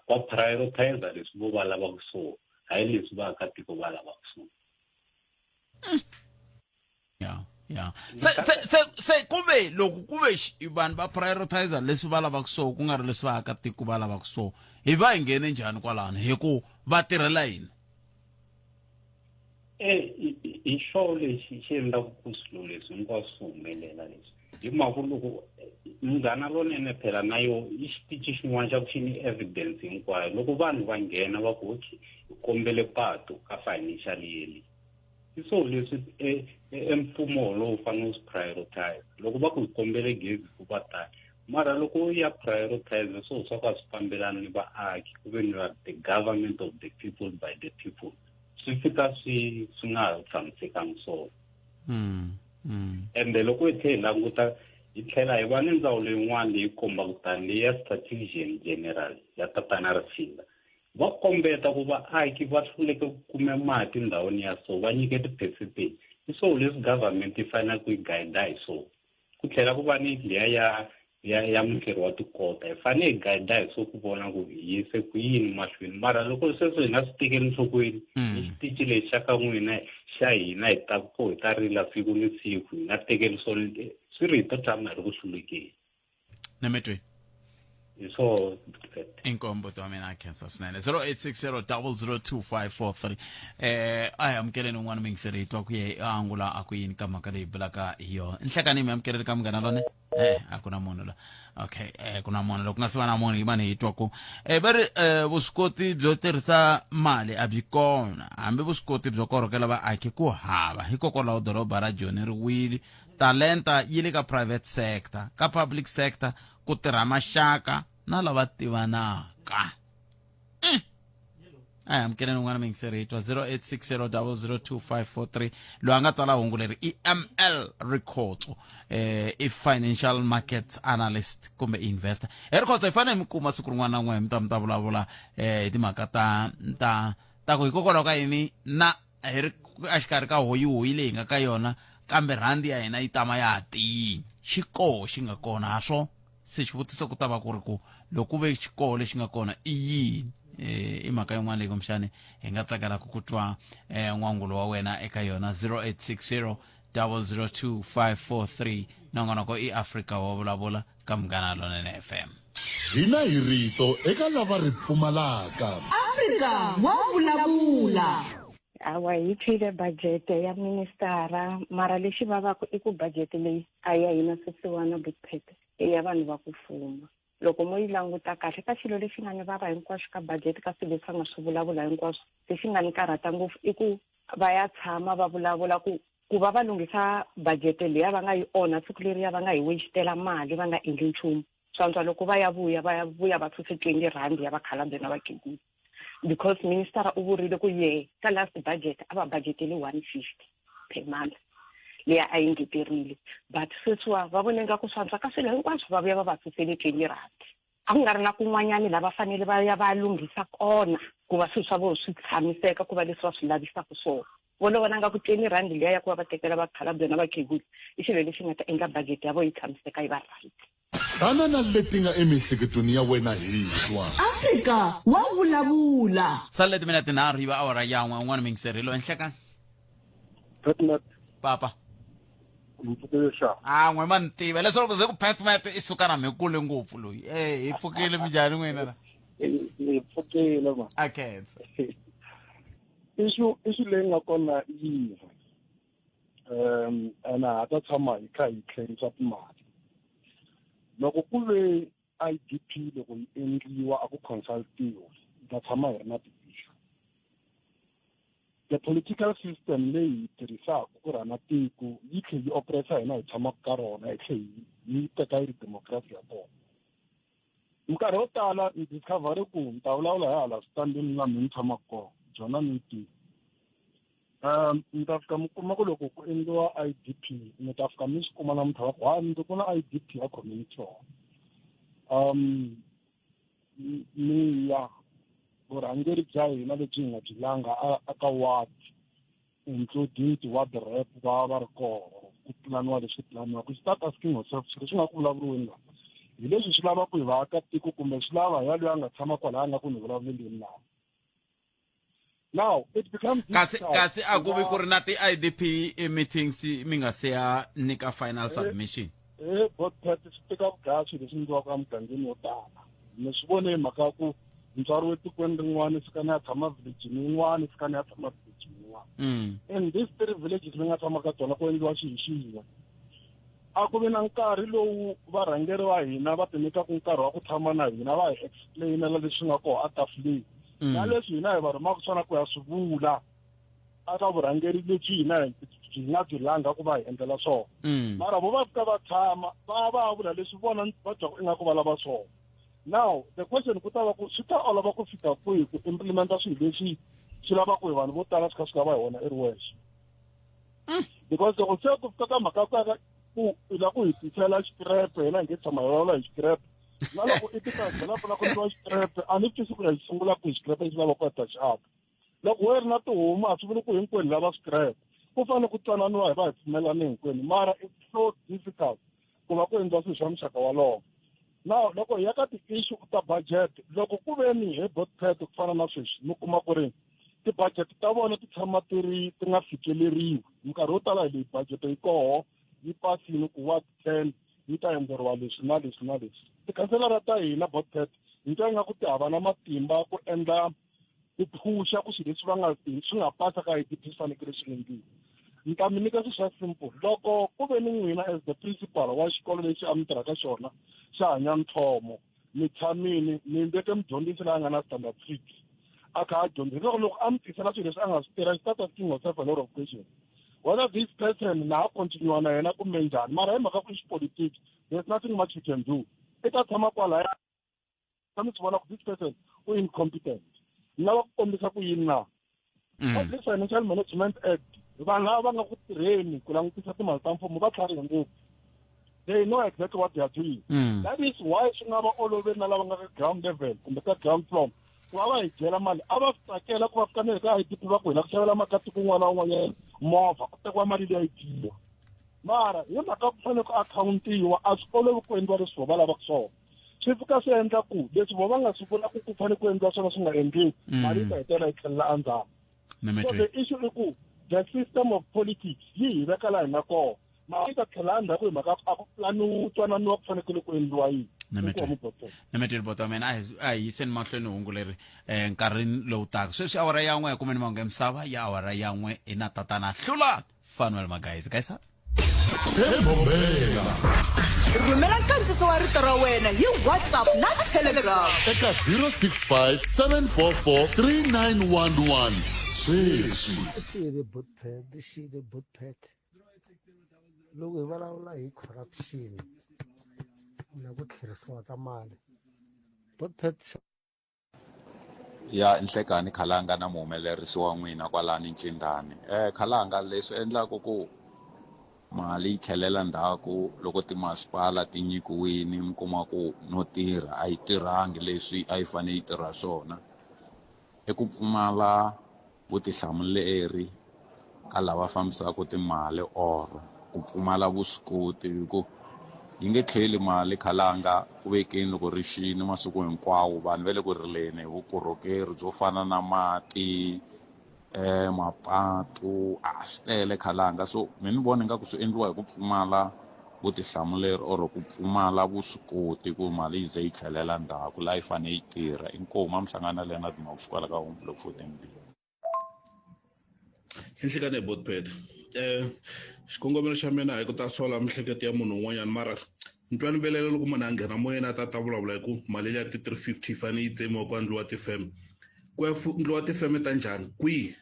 va prioritize leswi vo va lavaka swona hayi leswi vaakatiko va lavaka swona. Ya ya se se se se kuve loko kuve vanhu va prioritize leswi va lavaka swona ku nga ri leswi vaakatiko va lavaka swona hi va hi nghene njhani kwalano hi ku va tirhela yini? Hi xo lexi xi endlaka ku swilo leswi hinkwaswo swi humelela leswi hi mhaka loko munghana lonene phela na yo i xitichi xin'wana xa ku xi ni evidence hinkwayo loko vanhu va nghena va ku okay hi kombele patu ka financial year leyi i swona leswi e mfumo lowu fanele wu swi prioritize loko va ku hi kombele gezi ku va tani mara loko u ya prioritize swilo swa ku a swi fambelani ni vaaki ku ve ni the government of the people by the people swi fika swi swi nga ha tshamisekanga swona. Ende loko hi tlhela hi languta hi tlhela hi va ni ndzawulo yin'wana leyi kombaka tani leyi ya strategian general ya tatana Rifinda va kombeta ku vaaki va hluleke ku kume mati ndhawini ya so va nyike ti-percentage i swona leswi government yi faneleke ku yi guide hi swona ku tlhela ku va ni liya ya ya ya muhleri wa tikota hi fanele hi guide hi swo ku vona ku hi yise ku yini mahlweni mara loko sweswo hi nga swi tekeli nhlokweni i xitichi lexi xa ka n'wina xa hina hi ta ku hi ta rila siku ni siku hi nga tekeli swona swi ri hi ta tshama hi ri ku hlulekeni. Nemetweni. Hi swona. Inkomu buti wa mina a khensa swinene 0860 002543 a hi amukeleni un'wana muyingiseri hi twa ku ye a angula a ku yini ka mhaka leyi bulaka hi yona nhlekani mi amukeleli ka munghana lone a ku na munhu la okay ku na munhu loko ku nga si va na munhu yimani hi twa ku va ri vuswikoti byo tirhisa mali a byi kona hambi vuswikoti byo korhokela vaaki ku hava hikokwalaho doroba ra Joni ri wile talenta yi le ka private sector ka public sector ku tirha maxaka na lava tivanaka. A hi amukeleni un'wana muyingiseri hi twa 0860002543 loyi a nga tsala hungu leri i ML Rikhotso i financial markets analyst kumbe investor. He Rikhotso hi fanele hi mi kuma siku rin'wana na n'we mi ta mi ta vulavula hi timhaka ta ta ta ku hikokwalaho ka yini na hi ri exikarhi ka hoyihoyi leyi hi nga ka yona kambe rhandi ya hina yi tama ya ha tiyini xi koho xi nga kona ha swo se xivutiso ku ta va ku ri ku loko ku ve xikoho lexi nga kona i yini i mhaka yin'wana leyi kumbexani hi nga tsakelaka ku twa n'wangulo wa wena eka yona 0860 002543 nongonoko i Afrika wa vulavula ka Munghana Lonene FM. Hina hi rito eka lava ri pfumalaka. Afrika wa vulavula. Hawa hi twile budget ya ministara mara lexi vavaka i ku budget leyi a ya hina swisiwana Butphete i ya vanhu va ku fuma loko mo yi languta kahle ka xilo lexi nga ni vava hinkwaswo ka budget ka swilo leswi va nga swi vulavula hinkwaswo lexi nga ni karhata ngopfu i ku va ya tshama va vulavula ku ku va va lunghisa budget liya va nga yi onha siku leriya va nga hi wastela mali va nga endli nchumu swantswa loko va ya vuya va ya vuya va suse 20 rand ya vakhalabye na vakhegula because minister u vurile ku ye ka last budget a va budgetele 150 per month liya a yi ngeterile but sweswiwa va vone nga ku swantswa ka swilo hinkwaswo va vuya va va susele 20 rand a ku nga ri na kun'wanyani la va fanele va ya va lunghisa kona ku va swilo swa vona swi tshamiseka ku va leswi va swi lavisaka swona vona vona nga ku 20 rand liya ya ku va va tekela vakhalabye na vakhegula i xilo lexi nga ta endla budget ya vona yi tshamiseka yi va right Tana na leti nga emiehleketweni ya wena hi twa. Afrika wa vulavula. Sale timinete tinharhu yi va awara ya n'we un'wana muyingiseri hi loyi nhlekani. Petmat. Papa. Mpfukile xa. A n'we ma ni tiva leswaku loko ze ku Petmat i suka na mhikule ngopfu loyi. Eh hi pfukile minjhani n'wina la? Hi pfukile ma. A khensa. Issue issue leyi nga kona yin'we. Ene ha ta tshama hi kha hi tlherisa timali. Loko ku ve IDP loko yi endliwa a ku consultiwa hi ta tshama hi ri na ti-issue. The political system leyi hi yi tirhisaka ku rhana tiko yi tlhe yi oppressa hina hi tshamaka ka rona hi tlhe yi teka yi ri democracy ya kona. Minkarhi yo tala ni discover ku ni ta vulavula hi hala switandini laha mi ni tshamaka kona byona ni yi tivi. Mi ta fika mi kuma ku loko ku endliwa I_D_P mi ta fika mi swi kuma namuntlha va ku ha mundzuku ku na I_D_P ya community hall. Mi ya vurhangeri bya hina lebyi hi nga byi langa a ka ward including ti-ward rep va va ri koho ku pulaniwa leswi pulaniwaka. You start asking yourself swilo leswi nga ku vulavuriweni laha hi leswi swi lavaka hi vaakatiko kumbe swi lava hi yaloye a nga tshama kwalaya a nga ku ni vulavuleleni na. Now it becomes kasi kasi a ku vi ku ri na ti-IDP meetings mi nga se ya nyika final submission. Eh bot swi tika ku dlaya swilo leswi endliwaka emugangeni yo tala. Ni swi vone hi mhaka ya ku mutswari wa etikweni rin'wana fika ni ya tshama village-ini yin'wana fika ni ya tshama village-ini yin'wana. In these three villages ni nga tshama ka tona ku endliwa xihi xin'we. A ku vi na nkarhi lowu varhangeri va hina va ti nyikaka nkarhi wa ku tshama na hina va hi explainela leswi nga kona etafuleni na leswi hina hi va rhumaka swona ku ya swi vula aka vurhangeri lebyi hina byi nga byi langa ku va hi endlela swona. Mara vo va fika va tshama va va vula leswi vona va twaku ingaku va lava swona. Now the question ku ta va ku swi ta olova ku fika kwihi ku implementa swilo leswi swi lavaka hi vanhu vo tala swi kha swi lava hi wena i ri wexe. Because loko se ku fika ka mhaka ka ku u lava ku hi tisela xikirepe hina hi nge tshama hi vulavula hi xikirepe na loko i tika byela ku lava ku endliwa xikirepe a ni twisi ku ya xi sungula kwihi xikirepe xi lava ku ya ta xi aka. Loko wo ri na tihomu a swi vuli ku hinkwenu lava swikirepe ku fanele ku twananiwa hi va hi pfumelana hinkwenu mara it's so difficult ku va ku endliwa swilo swa muxaka walowo. Now loko hi ya ka ti-issue ta budget loko ku ve ni he botpet ku fana na sweswi mi kuma ku ri ti-budget ta vona ti tshama ti ri ti nga fikeleriwi minkarhi yo tala hi leyi budget yi koho yi pasini ku ward 10 yi ta endleriwa leswi na leswi na leswi. Tikhanselara ta hina botpet hi twa ingaku ti hava na matimba ku endla ku phusha ku swilo leswi va nga swi nga pasa ka IDP swi fanekele swi endliwa. Ni ta mi nyika swilo swa simple loko ku ve ni n'wina as the principal wa xikolo lexi a mi tirhaka xona xa Hanyamthomo mi tshamile mi veke mudyondzisi loyi a nga na standard 6 a kha a dyondzisa loko loko a mi tisela swilo leswi a nga swi tirha you start asking yourself a lot of questions whether this person na ha continue na yena kumbe njhani mara hi mhaka ku i xipolitiki there's nothing much you can do i ta tshama kwalaya mi swi vona ku this person u incompetent ni lava ku kombisa ku yini na. Public Financial Management Act vanhu lava va nga ku tirheni ku langutisa timali ta mfumo va tlharihe ngopfu they know exactly what they are doing. That is why swi nga va oloveli na lava nga ka ground level kumbe ka ground floor ku va va hi dyela mali a va swi tsakela ku va fika na le ka IDP va ku hi la ku xavela makatiko un'wana na un'wanyana movha ku tekiwa mali leyi dyiwa mara hi mhaka ku fanele ku akhawuntiwa a swi olovi ku endliwa leswi vo va lavaka swona swi fika swi endla ku leswi vo va nga swi vula ku ku fanele ku endliwa swona swi nga endliwi mali yi ta hetelela yi tlhelela endzhaku. So the issue i ku the system of politics yi hi veka laha hi nga kona mali yi ta tlhela endzhaku hi mhaka a ku pulaniwi twananiwa ku fanekele ku endliwa yini. Nimeteli bota mina a hi yiseni mahlweni hungu leri nkarhini lowu taka sweswi awara ya n'we kumbe ni mahungu ya misava ya awara ya n'we i na tatana hlula Fanuel Magaisa Gaisa. Bombela. Rhumela nkandziso wa rito ra wena hi WhatsApp na Telegram eka 065 744 3911 sweswi. Xile Botpet, xile Botpet. Loko hi vulavula hi corruption na ku tlherisiwa ka mali, Botpet Ya nhlekani khalanga na muhumelerisi wa n'wina kwalani Ncindani khalanga leswi endlaku ku mali yi tlhelela ndzhaku loko timasipala ti nyikiwini mi kuma ku no tirha a yi tirhangi leswi a yi fanele yi tirha swona i ku pfumala vutihlamuleri ka lava fambisaka timali or ku pfumala vuswikoti hi ku yi nge tlheli mali khalanga ku vekeni loko ri xini masiku hinkwawo vanhu va le ku rileni hi vukorhokeri byo fana na mati mapatu a swi tele khalanga so me ni vona ingaku swi endliwa hi ku pfumala vutihlamuleri or ku pfumala vuswikoti ku mali yi ze yi tlhelela ndzhaku laha yi fanele yi tirha inkomu a mi hlangana na Leonard Makuxu kwala ka Home Block 14 B. Nhlikani hi Botpet. Xikongomelo xa mina hi ku ta sola miehleketo ya munhu un'wanyana mara Ni twa ni vilela loko munhu a nghena moyeni a ta ta vulavula hi ku mali liya ti-350 yi fanele yi tsemiwa ku endliwa tifeme. Ku ya endliwa tifeme ta njhani kwihi?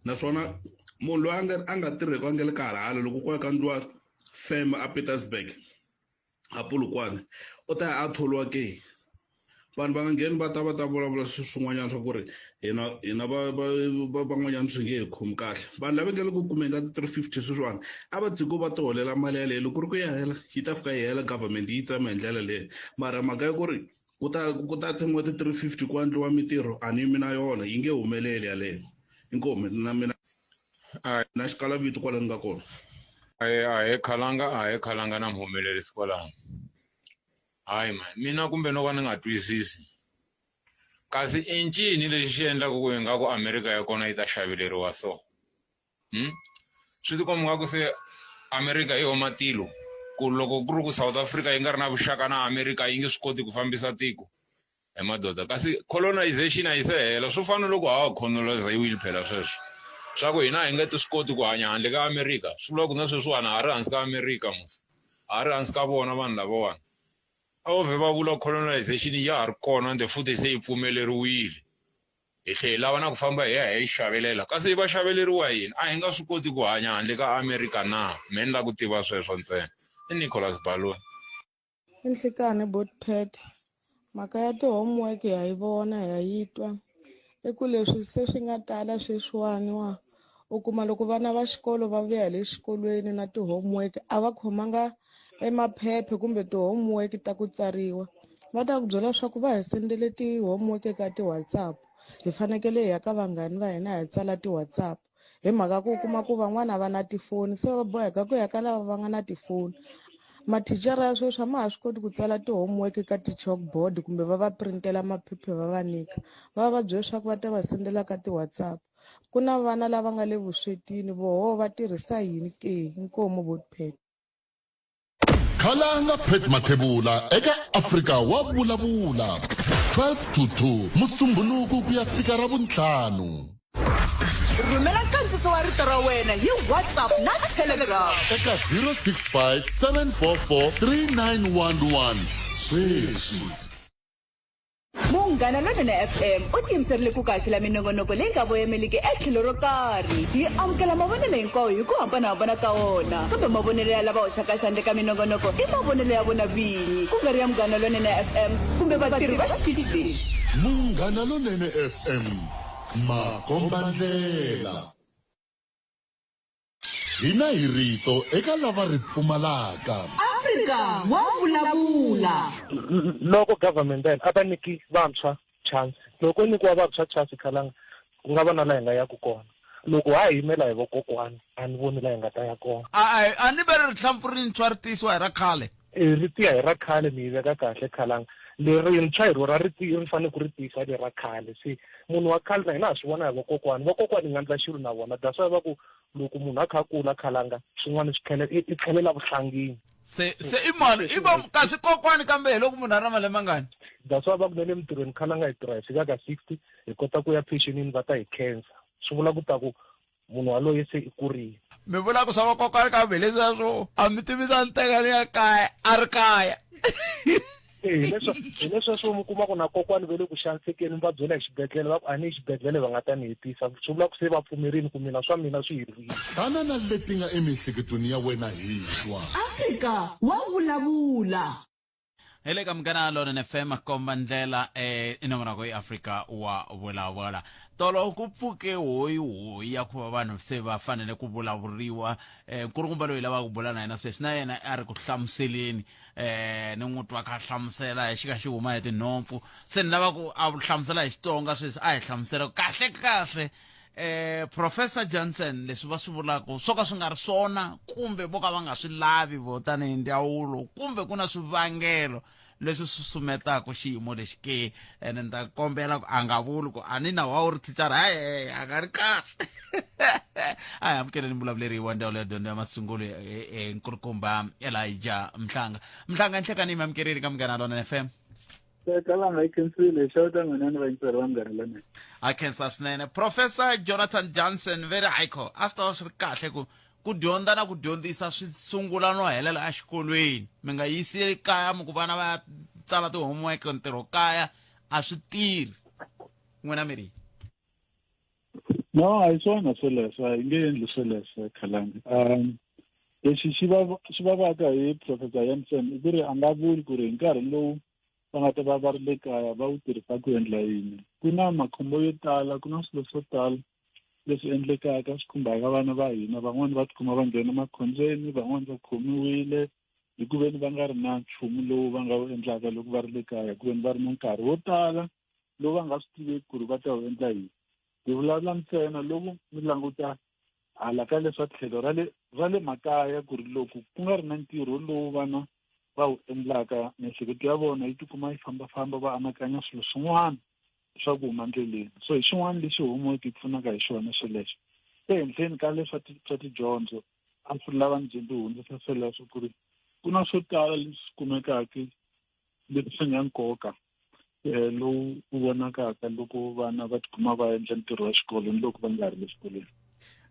Naswona munhu loyi a nga a nga tirheki a nga le ka halahala loko ku ya ka endliwa feme a Pietersburg a Polokwane u ta ya a thoriwa ke? Vanhu va nga ngheni va ta va ta vulavula swilo swin'wanyana swa ku ri hina hina va va va van'wanyana swi nge hi khomi kahle. Vanhu lava nga le ku kumeni ka ti-350 sweswiwani a va tshiki va ti holela mali yaleyo loko ku ri ku ya hela yi ta fika yi hela government yi tsema hi ndlela leyo mara mhaka ya ku ri ku ta ku ta tsemiwa ti-350 ku endliwa mintirho a ni yimi na yona yi nge humeleli yaleyo. Inkomu na mina na xikalavito kwala ni nga kona. Ahee khalanga ahee khalanga na muhumelerisi kwalano. Hayi mani mina kumbe no va ni nga twisisi kasi i ncini lexi xi endlaka ku ingaku America ya kona yi ta xaveleriwa so Swi tikomba nga ku se America i ho matilo ku loko ku ri ku South Africa yi nga ri na vuxaka na America yi nge swi koti ku fambisa tiko he madoda kasi colonization a yi se hela swo fana na loko ha ha colonize-iwile phela sweswo swa ku hina a hi nge ti swi koti ku hanya handle ka America swi vula ku na sweswiwani ha ri hansi ka America mos ha ri hansi ka vona vanhu lavawani a vo vhe va vula colonization ya ha ri kona ende futhi se yi pfumeleriwile hi tlhe hi lava na ku famba hi ya hi ya yi xavelela kasi va xaveleriwa yini a hi nga swi koti ku hanya handle ka America na me ni lava ku tiva sweswo ntsena i Nicholas Baloni. I nhlikani bot Pat mhaka ya ti-homework ha yi vona ha yi twa i ku leswi se swi nga tala sweswiwani wa u kuma loko vana va xikolo va vuya hi le xikolweni na ti-homework a va khomanga e maphephe kumbe ti-homework ta ku tsariwa va ta ku byela leswaku va hi sendele ti-homework ka ti-WhatsApp hi fanekele hi ya ka vanghani va hina hi tsala ti-WhatsApp hi mhaka ku u kuma ku van'wana a va na tifoni se va boheka ku ya ka lava va nga na tifoni mathicara ya sweswi a ma ha swi koti ku tsala ti-homework ka ti-chalkboard kumbe va va printela maphephe va va nyika va va byela leswaku va ta va sendela ka ti-WhatsApp ku na vana lava nga le vuswetini voho va tirhisa yini ke inkomu botpet Khalanga Pat Mathebula eka Afrika wa vulavula 12 to 2 Musumbhunuku ku ya fika Ravuntlhanu. Rhumela nkandziso wa rito ra wena hi WhatsApp na Telegram. Eka 065 744 3911 sweswi. Munghana Lonene FM u tiyimiserile ku kaxela minongonoko leyi nga voyemeliki etlhelo ro karhi. Hi amukela mavonelo hinkwawo hi ku hambanahambana ka wona, kambe mavonelo ya lava hoxaka xandla eka minongonoko i mavonelo ya vona vinyi, ku nga ri ya Munghana Lonene FM kumbe vatirhi va xitichi lexi. Munghana Lonene FM, makombandlela. Hina hi rito eka lava ri pfumalaka. Afrika wa vulavula. Loko government ya hina a va nyiki vantshwa chance loko ko nyikiwa vantshwa chance khalanga ku nga va na la hi nga yaku kona loko ha ha yimela hi vokokwani a ni voni la hi nga ta ya kona. A a ni ve ri rihlampfu rintshwa ri tiyisiwa hi ra khale. E ri tiya hi ra khale mi yi veka kahle khalanga lerintshwa hi rona ri ri fanele ku ri tiyisa lera khale se munhu wa khale na hina ha swi vona hi vokokwani vokokwani hi nga ndla xilo na vona that's why va ku loko munhu a kha a kula khalanga swin'wana swi tlhela i tlhelela vuhlangini se se i mani i va kasi kokwani kambe hi loko munhu a ri na malembe mangani that's why va ku na le mintirhweni khalanga hi tirha hi fika ka 60 hi kota ku ya pensionini va ta hi khensa swi vula ku ta ku munhu waloye se i kurile mi vula ku swa vakokwani kambe leswiya swo a mi tivisa ni teka ni ya kaya a ri kaya hi leswi swo mi kuma ku na kokwani va le ku xanisekeni mi va byela hi xibedhlele va ku a ni yi xibedhlele va nga ta ni hetisa swi vula ku se va pfumerile ku mina swa mina swi herile Tana na leti nga emiehleketweni ya wena hi twa. Afrika wa vulavula. Hi le ka Munghana Lonene FM komba ndlela eh inongonoko i Afrika wa vulavula. Tolo ku pfuke hoyi hoyi ya ku va vanhu se va fanele ku vulavuriwa eh nkulukumba loyi lavaka ku bula na yena sweswi na yena a ri ku hlamuseleni eh ni n'wi twa kha hlamusela hi xi ka xi huma hi tinhompfu se ni lava ku a hlamusela hi Xitsonga sweswi a hi hlamusela kahle kahle eh Professor Johnson leswi va swi vulaka swo ka swi nga ri swona kumbe vo ka va nga swi lavi vo tanihi ndzawulo kumbe ku na swivangelo leswi susumetaka xiyimo lexi ke ene ni ta kombela ku a nga vuli ku a ni na wa wu ri thicara hayi a nga ri kahle a hi amukeleni mbulavuleri wa ndzawulo ya dyondzo ya masungulo nkulukumba Elijah Mhlanga Mhlanga nhlekani mi amukerile ka Munghana Lonene FM Kalanga yi khensile xeweta n'wina ni vayingiseri va Munghana Lonene. A khensa swinene Professor Jonathan Johnson ve ri hayikho a swi ta va swi ri kahle ku Ku dyondza na ku dyondzisa swi sungula no helela exikolweni. Mi nga yisi kaya mi ku vana va ya tsala ti-homework ntirho kaya a swi tirhi. N'wina mi ri No, a hi swona swoleswo, a hi nge endli swoleswo Khalanga. Lexi xi va xi vavaka hi Professor Jansen i ku ri a nga vuli ku ri hi nkarhi lowu va nga ta va va ri le kaya va wu tirhisa ku endla yini. Ku na makhombo yo tala, ku na swilo swo tala leswi endlekaka swi khumbaka vana va hina. Van'wani va tikuma va nghena makhombyeni, van'wani va khomiwile hi ku veni va nga ri na nchumu lowu va nga wu endlaka loko va ri le kaya, hi ku veni va ri na nkarhi wo tala lowu va nga swi tiveki ku ri va ta wu endla yini. Hi vulavula ntsena loko mi languta hala ka leswa tlhelo ra le ra le makaya ku ri loko ku nga ri na ntirho lowu vana va wu endlaka miehleketo ya vona yi tikuma yi fambafamba va anakanya swilo swin'wana swa ku huma ndleleni. So hi xin'wana lexi homework yi pfunaka hi xona xolexo. Ehenhleni ka leswa swa tidyondzo a swi lava ndzi ndzi hundzisa sweleswo ku ri ku na swo tala leswi kumekaka leswi swi nga nkoka lowu wu vonakaka loko vana va tikuma va endla ntirho wa xikolo ni loko va nga ri le xikolweni.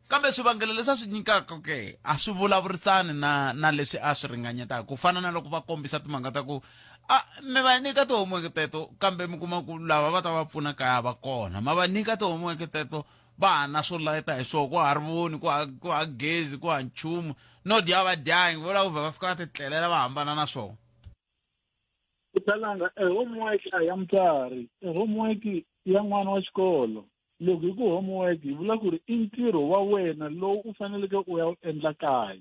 Kambe swivangelo leswi a swi nyikaka ke a swi vulavurisani na na leswi a swi ringanyetaka, ku fana na loko va kombisa timhaka ta ku a mi va nyika ti-homework teto kambe mi kuma ku lava va ta va pfuna kaya va kona, ma va nyika ti-homework teto va ha na swo layita hi swona, ku ha ri voni, ku ha ku ha gezi, ku ha nchumu, no dya va dyangi, vo lava ku vha va fika va titlelela va hambana na swona. Talanga e homework a ya mutswari, e homework ya n'wana wa xikolo. Loko hi ku homework hi vula ku ri i ntirho wa wena lowu u faneleke u ya wu endla kaya,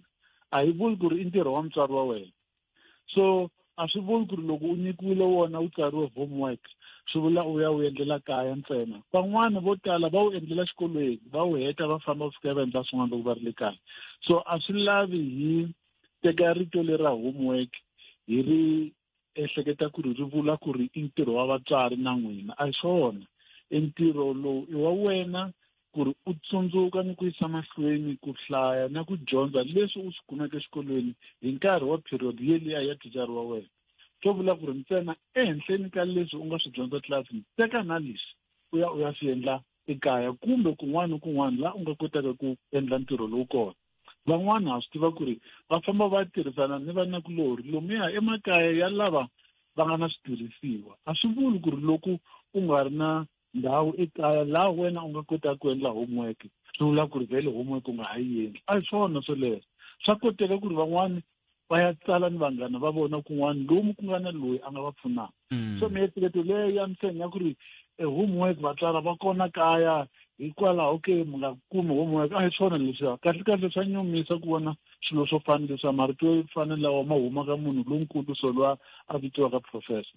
a hi vuli ku ri i ntirho wa mutswari wa wena. So a swi vuli ku ri loko u nyikiwile wona wu tsariwe homework swi vula u ya wu endlela kaya ntsena. Van'wani vo tala va wu endlela xikolweni, va wu heta va famba va fika va endla swin'wana loko va ri le kaya. So a swi lavi hi teka rito leri ra homework hi ri ehleketa ku ri ri vula ku ri i ntirho wa vatswari na n'wina. A hi swona, i ntirho lowu i wa wena ku ri u tsundzuka ni ku yisa mahlweni ku hlaya na ku dyondza leswi u swi kumeke exikolweni hi nkarhi wa period yeliya ya thicara wa wena. Swo vula ku ri ntsena ehenhleni ka leswi u nga swi dyondza tlilasini, teka na leswi u ya u ya swi endla ekaya kumbe kun'wana ni kun'wana laha u nga kotaka ku endla ntirho lowu kona. Van'wana ha swi tiva ku ri va famba va tirhisana ni vanakulorhi lomuya emakaya ya lava va nga na switirhisiwa. A swi vuli ku ri loko u nga ri na ndhawu ekaya laha wena u nga kotaka ku endla homework swi vula ku ri vhele homework u nga ha yi endli. A hi swona swoleswo. Swa koteka ku ri van'wani va ya tsala ni vanghana va vona kun'wana lomu ku nga na loyi a nga va pfunaka. So miehleketo leyo ya msenya ya ku ri homework vatswari va kona kaya hikwalaho ke mi nga kumi homework, a hi swona leswiya. Kahle kahle swa nyumisa ku vona swilo swo fana leswiya, marito yo fana lawa ma humaka munhu lonkulu so loyi a vitiwaka professor.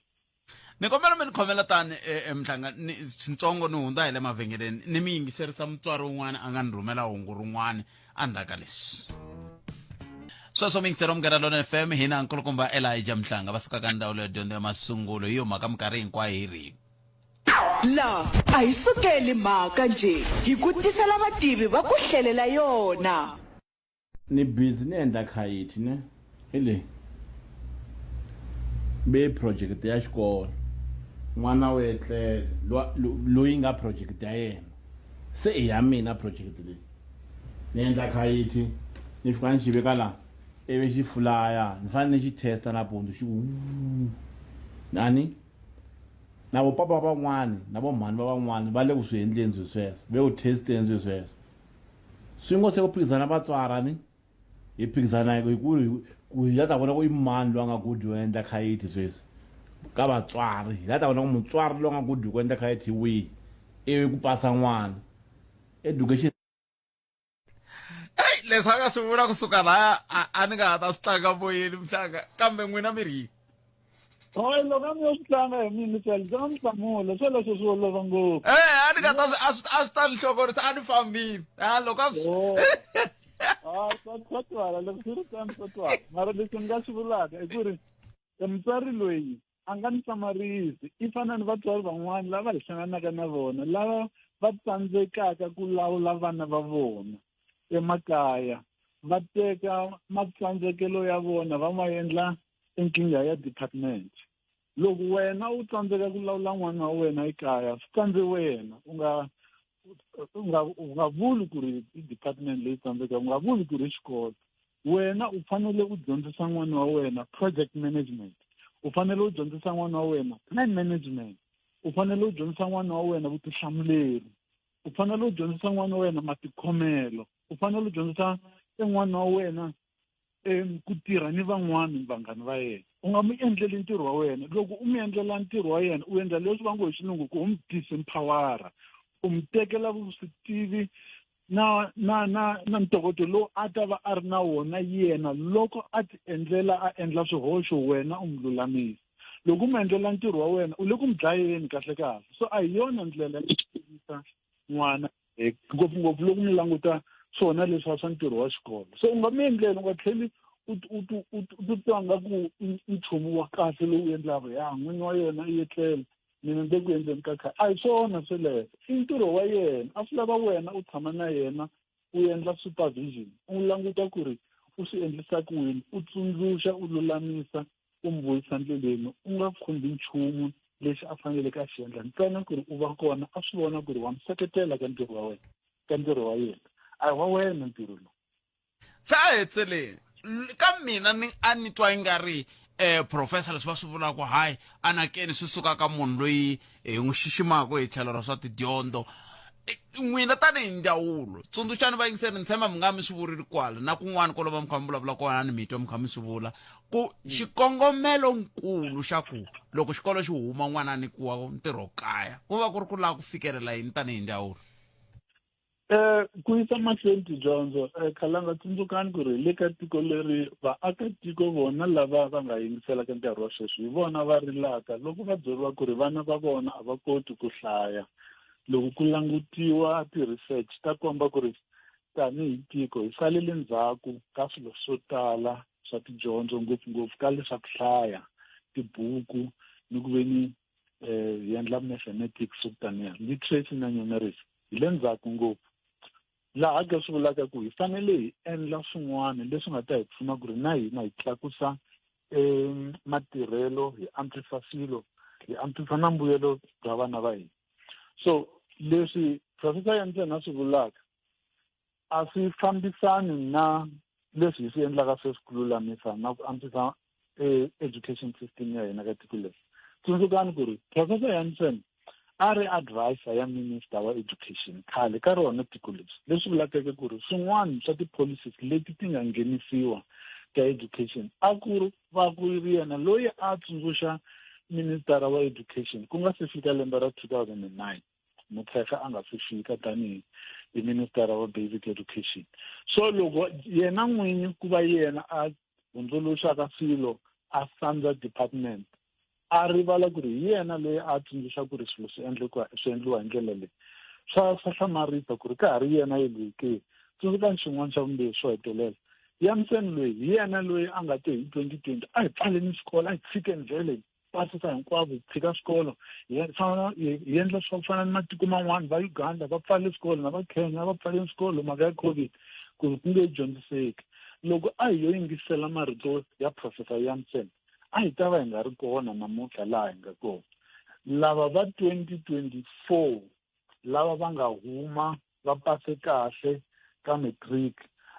Ni kombela mi ni khomela tani Mhlanga ni swintsongo ni hundza hi le mavhengeleni ni mi yingiserisa mutswari wun'wana a nga ni rhumela hungu rin'wana endzhaku ka leswi. Sweswo mi yingisela Munghana Lonene FM, hina nkulukumba Elijah Mhlanga va suka ka ndzawulo ya dyondzo ya masungulo. Hi yo mhaka minkarhi hinkwayo hi ri La a hi sukeli mhaka njhe, hi ku tisela vativi va ku hlelela yona. Ni busy ni endla khayithi ne hi leyi be project ya xikolo n'wana u etlele loyi nga project ya yena se i ya mina project leyi ni endla khayithi ni fika ni xi veka la ivi xi fulaya ni fanele ni xi testa nampundzu xi ku nani na vo papa van'wani na vo mhani va van'wani va le ku swi endleni swi sweswo ve ku testeni swi sweswo swi ngo se ku phikizana vatswari ni hi phikizana hi ku ku hi la ta vona ku i mani loyi a nga good yo endla khayiti sweswi ka vatswari hi la ta vona ku mutswari loyi a nga good ku endla khayiti hi wihi ivi ku pasa n'wana education. Eyi, leswi a nga swi vula kusuka laya a ni nga ha ta swi tlanga moyeni Mhlanga, kambe n'wina mi ri yini? Hayi, loko a mi yo swi tlanga hi mina phela ndzi nga mi hlamula sweleswo swi olova ngopfu. E a ni nga ta swi a swi a swi ta ni hlongorisa a ni fambile a loko a swi Oh. Hayi, swa twala loko swi ri tano, swa twala. Mara leswi ni nga swi vulaka i ku ri e mutswari loyi a nga ni hlamarisi, i fana ni vatswari van'wana lava hi hlanganaka na vona lava va tsandzekaka ku lawula vana va vona emakaya, va teka matsandzekelo ya vona va ma endla nkingha ya department. Loko wena u tsandzeka ku lawula n'wana wa wena ekaya, swi tsandze wena, u nga U nga u nga vuli ku ri i department leyi tsandzekaka, u nga vuli ku ri i xikolo. Wena u fanele u dyondzisa n'wana wa wena project management, u fanele u dyondzisa n'wana wa wena time management, u fanele u dyondzisa n'wana wa wena vutihlamuleri, u fanele u dyondzisa n'wana wa wena matikhomelo, u fanele u dyondzisa en'wana wa wena ku tirha ni van'wana vanghani va yena. U nga n'wi endleli ntirho wa wena. Loko u n'wi endlela ntirho wa yena, u endla leswi va ngo hi xilungu ku u n'wi disempowera, u n'wi tekela vuswitivi na na na na ntokoto lowu a ta va a ri na wona yena loko a ti endlela a endla swihoxo, wena u n'wi lulamisa. Loko u n'wi endlela ntirho wa wena, u le ku n'wi dlayeni kahle kahle. So a hi yona ndlela yo tivisa n'wana, ngopfungopfu loko mi languta swona leswiya swa ntirho wa xikolo. So u nga mi endleli, u nga tlheli u u u titwa nga ku i nchumu wa kahle lowu u endlaka, ya n'wini wa yena i etlela, mina ni le ku endleni ka khale. A hi swona sweleswo, i ntirho wa yena. A swi lava wena u tshama na yena, u endla supervision, u n'wi languta ku ri u swi endlisa ku yini, u tsundzuxa, u lulamisa, u n'wi vuyisa ndleleni, u nga khumbi nchumu lexi a faneleke a xi endla, ntsena ku ri u va kona a swi vona ku ri wa n'wi seketela ka ntirho wa wena, ka ntirho wa yena. A hi wa wena ntirho lowu. Se a hetseleni ka mina ni a ni twa ingari professor leswi va swi vulaka hayi anakeni swi suka ka munhu loyi hi n'wi xiximaka hi tlhelo ra swa tidyondzo. N'wina tanihi ndzawulo, tsundzuxani vayingiseri, ni tshemba mi nga mi swi vurile kwala na kun'wana kwalomu mi kha mi vulavula kona, ni mi twa mi kha mi swi vula ku xikongomelonkulu xa ku loko xikolo xi huma n'wana a nyikiwa ntirho kaya ku va ku ri ku lava ku fikelela yini tanihi ndzawulo? Ku yisa mahlweni tidyondzo, Khalanga, tsundzukani ku ri hi le ka tiko leri vaakatiko vona lava va nga yingiselaka nkarhi wa sweswi hi vona va rilaka loko va byeriwa ku ri vana va vona a va koti ku hlaya. Loko ku langutiwa ti-research ta komba ku ri tanihi tiko hi salele ndzhaku ka swilo swo tala swa tidyondzo, ngopfungopfu ka leswa ku hlaya tibuku ni ku ve ni hi endla mathematics swo taniya literacy na numeracy, hi le ndzhaku ngopfu. Laha ke swi vulaka ku hi fanele hi endla swin'wana leswi nga ta hi pfuna ku ri na hina hi tlakusa matirhelo, hi antswisa swilo, hi antswisa na mbuyelo bya vana va hina. So leswi Professor Jansen a swi vulaka a swi fambisani na leswi hi swi endlaka sweswi ku lulamisa na ku antswisa education system ya hina ka tiko leri. Tsundzukani ku ri Professor Jansen a ri advisor ya minister wa education khale ka rona tiko leswi, leswi vulakeke ku ri swin'wana swa ti-policies leti ti nga nghenisiwa ta education a ku va ku ri yena loyi a tsundzuxa minister wa education ku nga se fika lembe ra 2009, Motshekga a nga se fika tanihi hi minister wa basic education. So loko yena n'winyi ku va yena a hundzuluxaka swilo, a sandza department, a rivala ku ri hi yena loyi a tsundzuxa ku ri swilo swi endliwa swi endliwa hi ndlela leyi, swa hlamarisa ku ri ka ha ri yena yelweyi ke. Tsundzukani xin'wana xa vumbirhi xo hetelela, Jansen loyi hi yena loyi a nga te hi 2020 a hi pfaleni swikolo, a hi tshikeni vhele pasisa hinkwavo, hi tshika swikolo, hi endla swa ku fana ni matiko man'wana, va Uganda va pfale swikolo na va Kenya va pfaleni swikolo mhaka ya COVID ku ku nge dyondziseki. Loko a hi yo yingisela marito ya Professor Jansen, a hi ta va hi nga ri kona namuntlha laha hi nga kona. Lava va 2024 lava va nga huma va pase kahle ka matric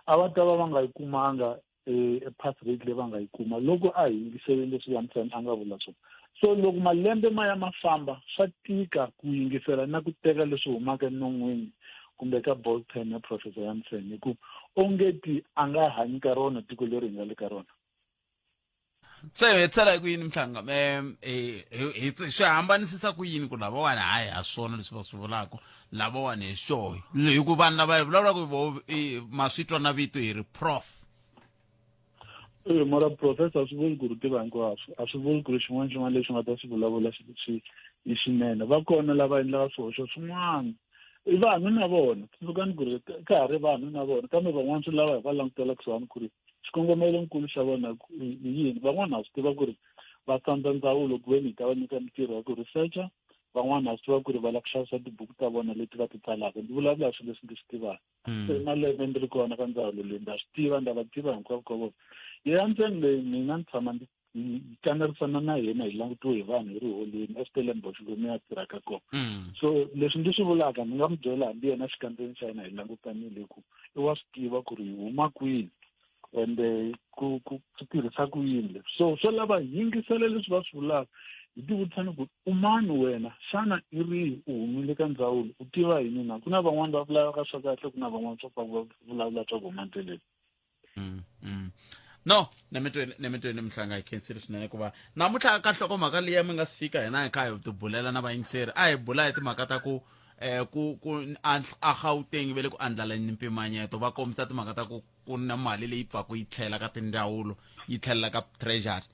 a va ta va va nga yi kumanga e pass rate leyi va nga yi kuma loko a hi yingisele leswi Jansen a nga vula swona. So loko malembe ma ya ma famba, swa tika ku yingisela na ku teka leswi humaka enon'wini kumbe ka ball pen ya Professor Jansen, hi ku ongeti a nga hanyi ka rona tiko leri hi nga le ka rona. Se hi hetisela hi ku yini mhlanga? Hi swi hambanisisa ku yini ku lavawani hayi ha swona leswi va swi vulaka, lavawani hi swoho? Hi ku vanhu lava hi vulavulaka hi voho ma swi twa na vito hi ri prof. E mara professor a swi vuli ku ri tiva hinkwaswo, a swi vuli ku ri xin'wana xin'wana lexi nga ta swi vulavula xi i xinene. Va kona lava endlaka swihoxo swin'wana, i vanhu na vona. Tsundzukani ku ri ka ha ri vanhu na vona, kambe van'wana swi lava hi va langutela kusuhani ku ri xikongomelonkulu xa vona i yini. Van'wana ha swi tiva ku ri va tsandza ndzawulo ku veni hi ta va nyika mintirho ya ku researcher, van'wana ha swi tiva ku ri va lava ku xavisa tibuku ta vona leti va ti tsalaka. Ndzi vulavula hi swilo leswi ndzi swi tivaka. Se malembe ndzi ri kona ka ndzawulo leyi, ndza swi tiva, ndza va tiva hinkwavo ka vona. Jansen leyi mina ni tshama ndzi Hi kanerisana na yena hi langutiwe hi vanhu hi ri holweni eStellenbosch lomu ya tirhaka kona. So leswi ndzi swi vulaka ni nga n'wi byela hambi yena xikandzeni xa yena hi langutanile ku i wa swi tiva ku ri hi huma kwini ende ku ku swi tirhisa ku yini leswi. So swo lava hi yingisela leswi va swi vulaka hi tivutisa ni ku u mani wena xana i rihi u humile ka ndzawulo u tiva yini na ku na van'wani va vulavulaka swa kahle ku na van'wani swa va vulavula swa ku huma ndleleni. No, nemitweni nemitweni Mhlanga, hi khensile swinene ku va namuntlha ka nhlokomhaka liya mi nga si fika hina hi kha hi tibulela na vayingiseri. A hi bula hi timhaka ta ku ku ku a Gauteng ve le ku andlaleni mpimanyeto, va kombisa timhaka ta ku ku na mali leyi pfaku yi tlhela ka tindzawulo yi tlhelela ka treasury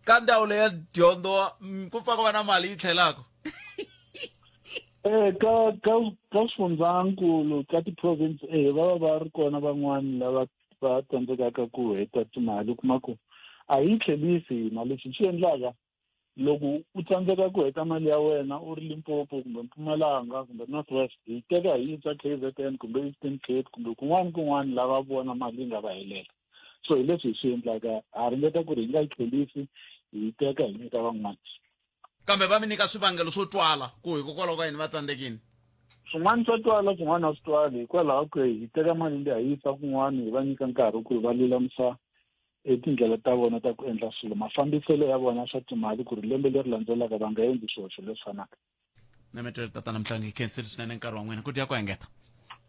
ka ndzawulo ya dyondzo, ku pfa ku va na mali yi tlhelaka. Ka ka ka swifundzankulu ka ti-province va va va ri kona van'wani lava va tsandzekaka ku heta timali, u kuma ku a hi tlhelisi hina. Leswi swi endlaka loko u tsandzeka ku heta mali ya wena u ri Limpopo kumbe Mpumalanga kumbe North West, hi teka hi yisa KZN kumbe Eastern Cape kumbe kun'wana kun'wana lava vona mali yi nga va helela. So hi leswi hi swi endlaka, ha ringeta ku ri hi nga yi tlhelisi, hi yi teka hi nyika van'wana. Kambe va mi nyika swivangelo swo twala ku hikokwalaho ka yini va tsandzekile? Swin'wana swa twala, swin'wana a swi twali, hikwalaho ku hi teka mali leyi hi yisa kun'wana, hi va nyika nkarhi ku ri va lulamisa tindlela ta vona ta ku endla swilo, mafambiselo ya vona swa timali, ku ri lembe leri landzelaka va nga endli swihoxo leswi fanaka. Nametwele tatana Mhlanga, hi khensile swinene nkarhi wa n'wina ku dya ku engeta.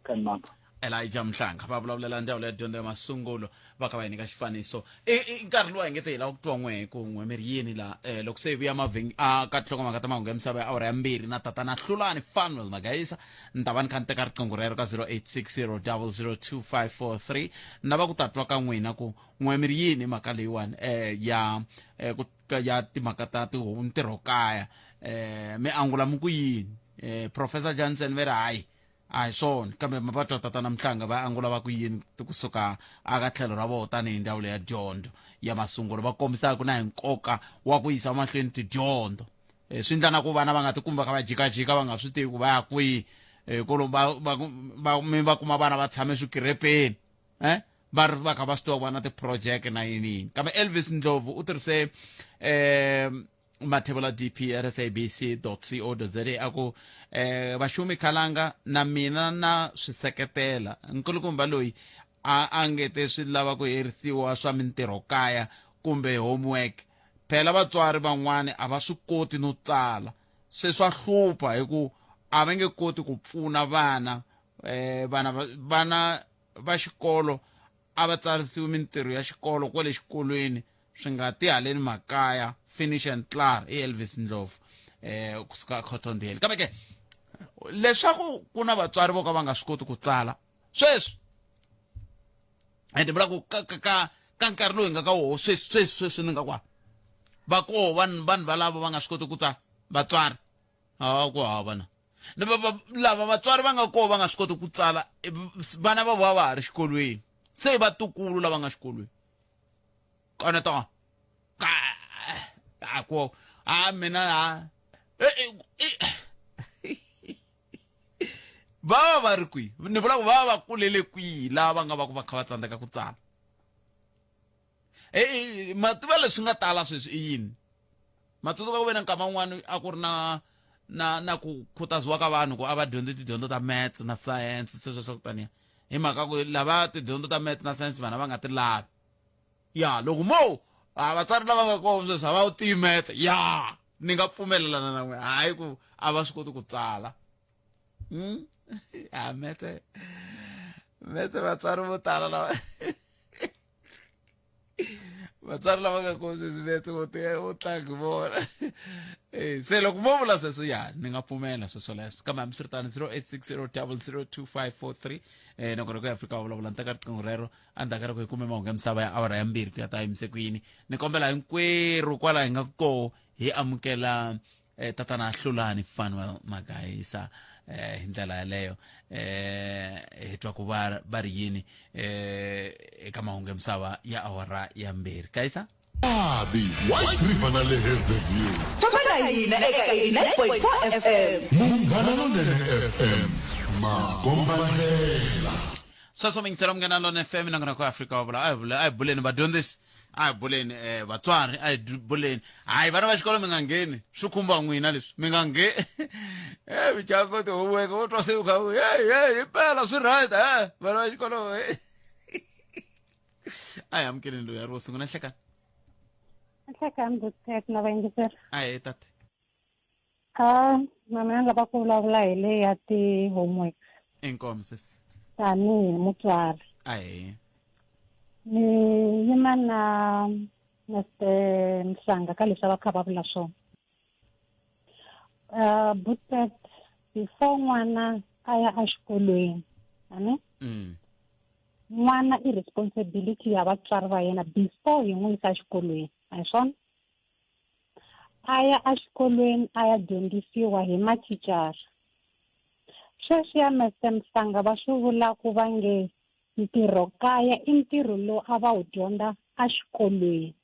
Kanimanga. Elijah Mhlanga va vulavulela ndzawulo ya dyondzo ya masungulo, va kha va hi nyika xifaniso. I nkarhi lowu a hi nge te hi lava ku twa n'we ku n'we mi ri yini la loko se hi vuya mavhengi a ka tinhlokomhaka ta mahungu ya misava ya awara ya 2 na tatana Hlulani Fanuel Magayisa. Ni ta va ni kha ni teka riqingho rero ka 0860 002543, ni lava ku ta twa ka n'wina ku n'we mi ri yini hi mhaka leyiwani ya ku ya timhaka ta ntirhokaya, mi angula mi ku yini. Professor Johnson ve ri hayi a hi swona, kambe va twa tatana Mhlanga va angula va ku yini kusuka aka tlhelo ra vona tanihi ndzawulo ya dyondzo ya masungulo, va kombisaka na hi nkoka wa ku yisa mahlweni tidyondzo. Swi endla na ku vana va nga tikumi va kha va jikajika va nga swi tivi ku va ya kwihi, kolo va mi va kuma vana va tshame swikirepeni va ri va kha va swi tiva ku va na ti-project na yini yini. Kambe Elvis Ndlovu u tirhise Mathebula DP at sabc co za a ku vaxumi khalanga na mina na swi seketela nkulukumba loyi a ngete swi lava ku herisiwa swa mintirhokaya kumbe homework. Phela vatswari van'wani a va swi koti no tsala, se swa hlupha hi ku a va nge koti ku pfuna vana. Vana va xikolo a va tsarisiwi mintirho ya xikolo kwale xikolweni, swi nga ti haleni makaya. Finish and klaar. I Elvis Ndlovu kusuka Cottondale. Kambe ke leswaku ku na vatswari vo ka va nga swi koti ku tsala sweswi, ende vula ku ka ka ka ka nkarhi lowu hi nga ka woho sweswi sweswi sweswi ni nga kwa va koho vanhu vanhu valavo va nga swi koti ku tsala vatswari a ku hava na lava vatswari va nga koho va nga swi koti ku tsala, vana va vona va ha ri xikolweni, se i vatukulu lava nga xikolweni kaneta ka a ku a mina a va va va ri kwihi, ni vula ku va va va kulele kwihi lava va nga va ku va kha va tsandzeka ku tsala. Ma tiva leswi nga tala sweswi i yini? Ma tsundzuka ku ve na nkama wun'wani a ku ri na na na ku khutaziwa ka vanhu ku a va dyondzi tidyondzo ta maths na science, sweswo swa ku taniya, hi mhaka ku lava tidyondzo ta maths na science vanhu a va nga ti lavi. Ya loko mo a vatswari lava nga kona sweswi a va wu tivi maths, ya ni nga pfumelelana na n'we, hayi ku a va swi koti ku tsala. A maths maths vatswari vo tala lava vatswari lava nga kona sweswi maths vo vo tlangi vona. Se loko mo vula sweswo, ya ni nga pfumela sweswo leswo. Kambe hambiswiritano 0860 002543 nakona ku ya Afrika va vulavula, ni teka riqingho rero endzhaku ka loko hi kume mahungu ya misava ya awara ya 2 ku ya ta yimise ku yini. Ni kombela hinkwerhu kwala hi nga koho hi amukela tatana Hlulani Fanuel Magayisa hi ndlela yaleyo hi twa ku va va ri yini eka mahungu ya misava ya awara ya 2. Kayisa Abi, White River na le Hazyview. Famba na hina eka 89.4 FM. Munghana Lonene FM, makombandlela. Sweswo mingisela Munghana Lona FM, nongonoko wa Afrika wa vula a hi buleni vadyondzisi. A hi buleni um vatswari, a hi buleni. Hayi, vana va xikolo mi nga ngheni, swi khumba n'wina leswi, mi nga ngheni. E mijango ti-homework wo twa se u kha u hey hey impela swi right e vana va xikolo. A hi amukeleni loyi a ri wo sungula. Nhlekani. Nhlekani Butset na vayingiseri. A hi tate. A na mina ni lava ku vulavula hi leyi ya ti-homework. Inkomu sesi. Tanihi mutswari. Ahee. Ni yima na Mr Mhlanga ka leswi a va kha va vula swona. Butset, before n'wana a ya exikolweni, ani? N'wana i responsibility ya vatswari va yena before hi n'wi yisa exikolweni, a hi swona? A ya exikolweni a ya dyondzisiwa hi mathicara. Sweswiya Mister Mhlanga va swi vulaka va nge ntirhokaya i ntirho lowu a va wu dyondza exikolweni.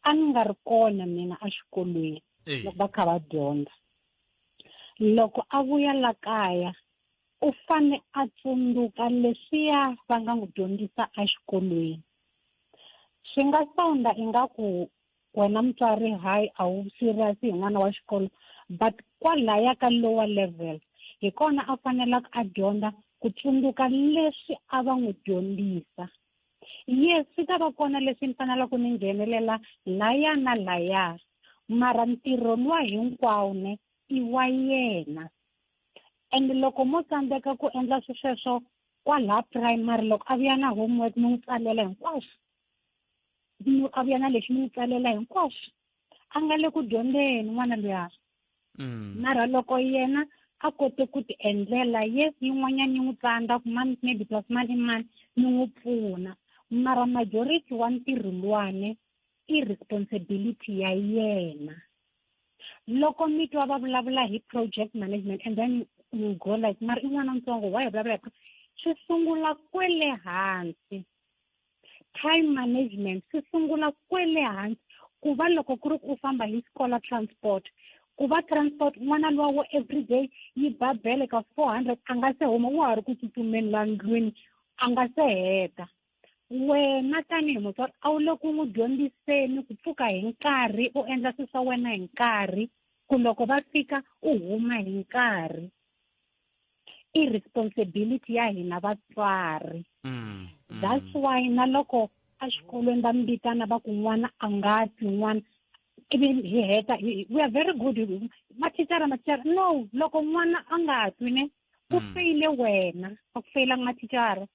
A ni nga ri kona mina exikolweni loko va kha va dyondza. Loko a vuya la kaya u fane a tsundzuka leswiya va nga n'wi dyondzisa exikolweni. Swi nga sound-a ingaku wena mutswari hayi a wu serious hi n'wana wa xikolo, but kwalaya ka lower level hi kona a fanelaka a dyondza ku tsundzuka leswi a va n'wi dyondzisa. Yes, swi ta va kona leswi ni fanelaka ni nghenelela laya na laya, mara ntirho luwa hinkwawo ne i wa yena. And loko mo tsandzeka ku endla swisweswo kwala primary, loko a vuya na homework mi n'wi tsalela hinkwaswo, a vuya na lexi mi n'wi tsalela hinkwaswo, a nga le ku dyondzeni n'wana luya. Mara loko yena a kote ku ti endlela, yes, yin'wanyana yi n'wi tsandza ku mani maybe plus mani i mani, ni n'wi pfuna, mara majority wa ntirho luwani i responsibility ya yena. Loko mi twa va vulavula hi project management and then you go like, mara i n'wana ntsongo, why vulavula hi swi sungula kwele hansi. Time management swi sungula kwele hansi, ku va loko ku ri ku u famba hi scholar transport, ku va transport n'wana luwa wo everyday yi ba bele ka 400 a nga se huma, wa ha ri ku tsutsumeni la ndlwini a nga se heta. Wena tanihi mutswari a wu le ku n'wi dyondziseni ku pfuka hi nkarhi, u endla swilo swa wena hi nkarhi, ku loko va fika u huma hi nkarhi. I responsibility ya hina vatswari. That's why na loko exikolweni va mi vitana va ku n'wana a nga twi n'wana, ivi hi heta, we are very good mathicara, mathicara. No, loko n'wana a nga twi ne, ku feyile wena, a ku feyilanga mathicara.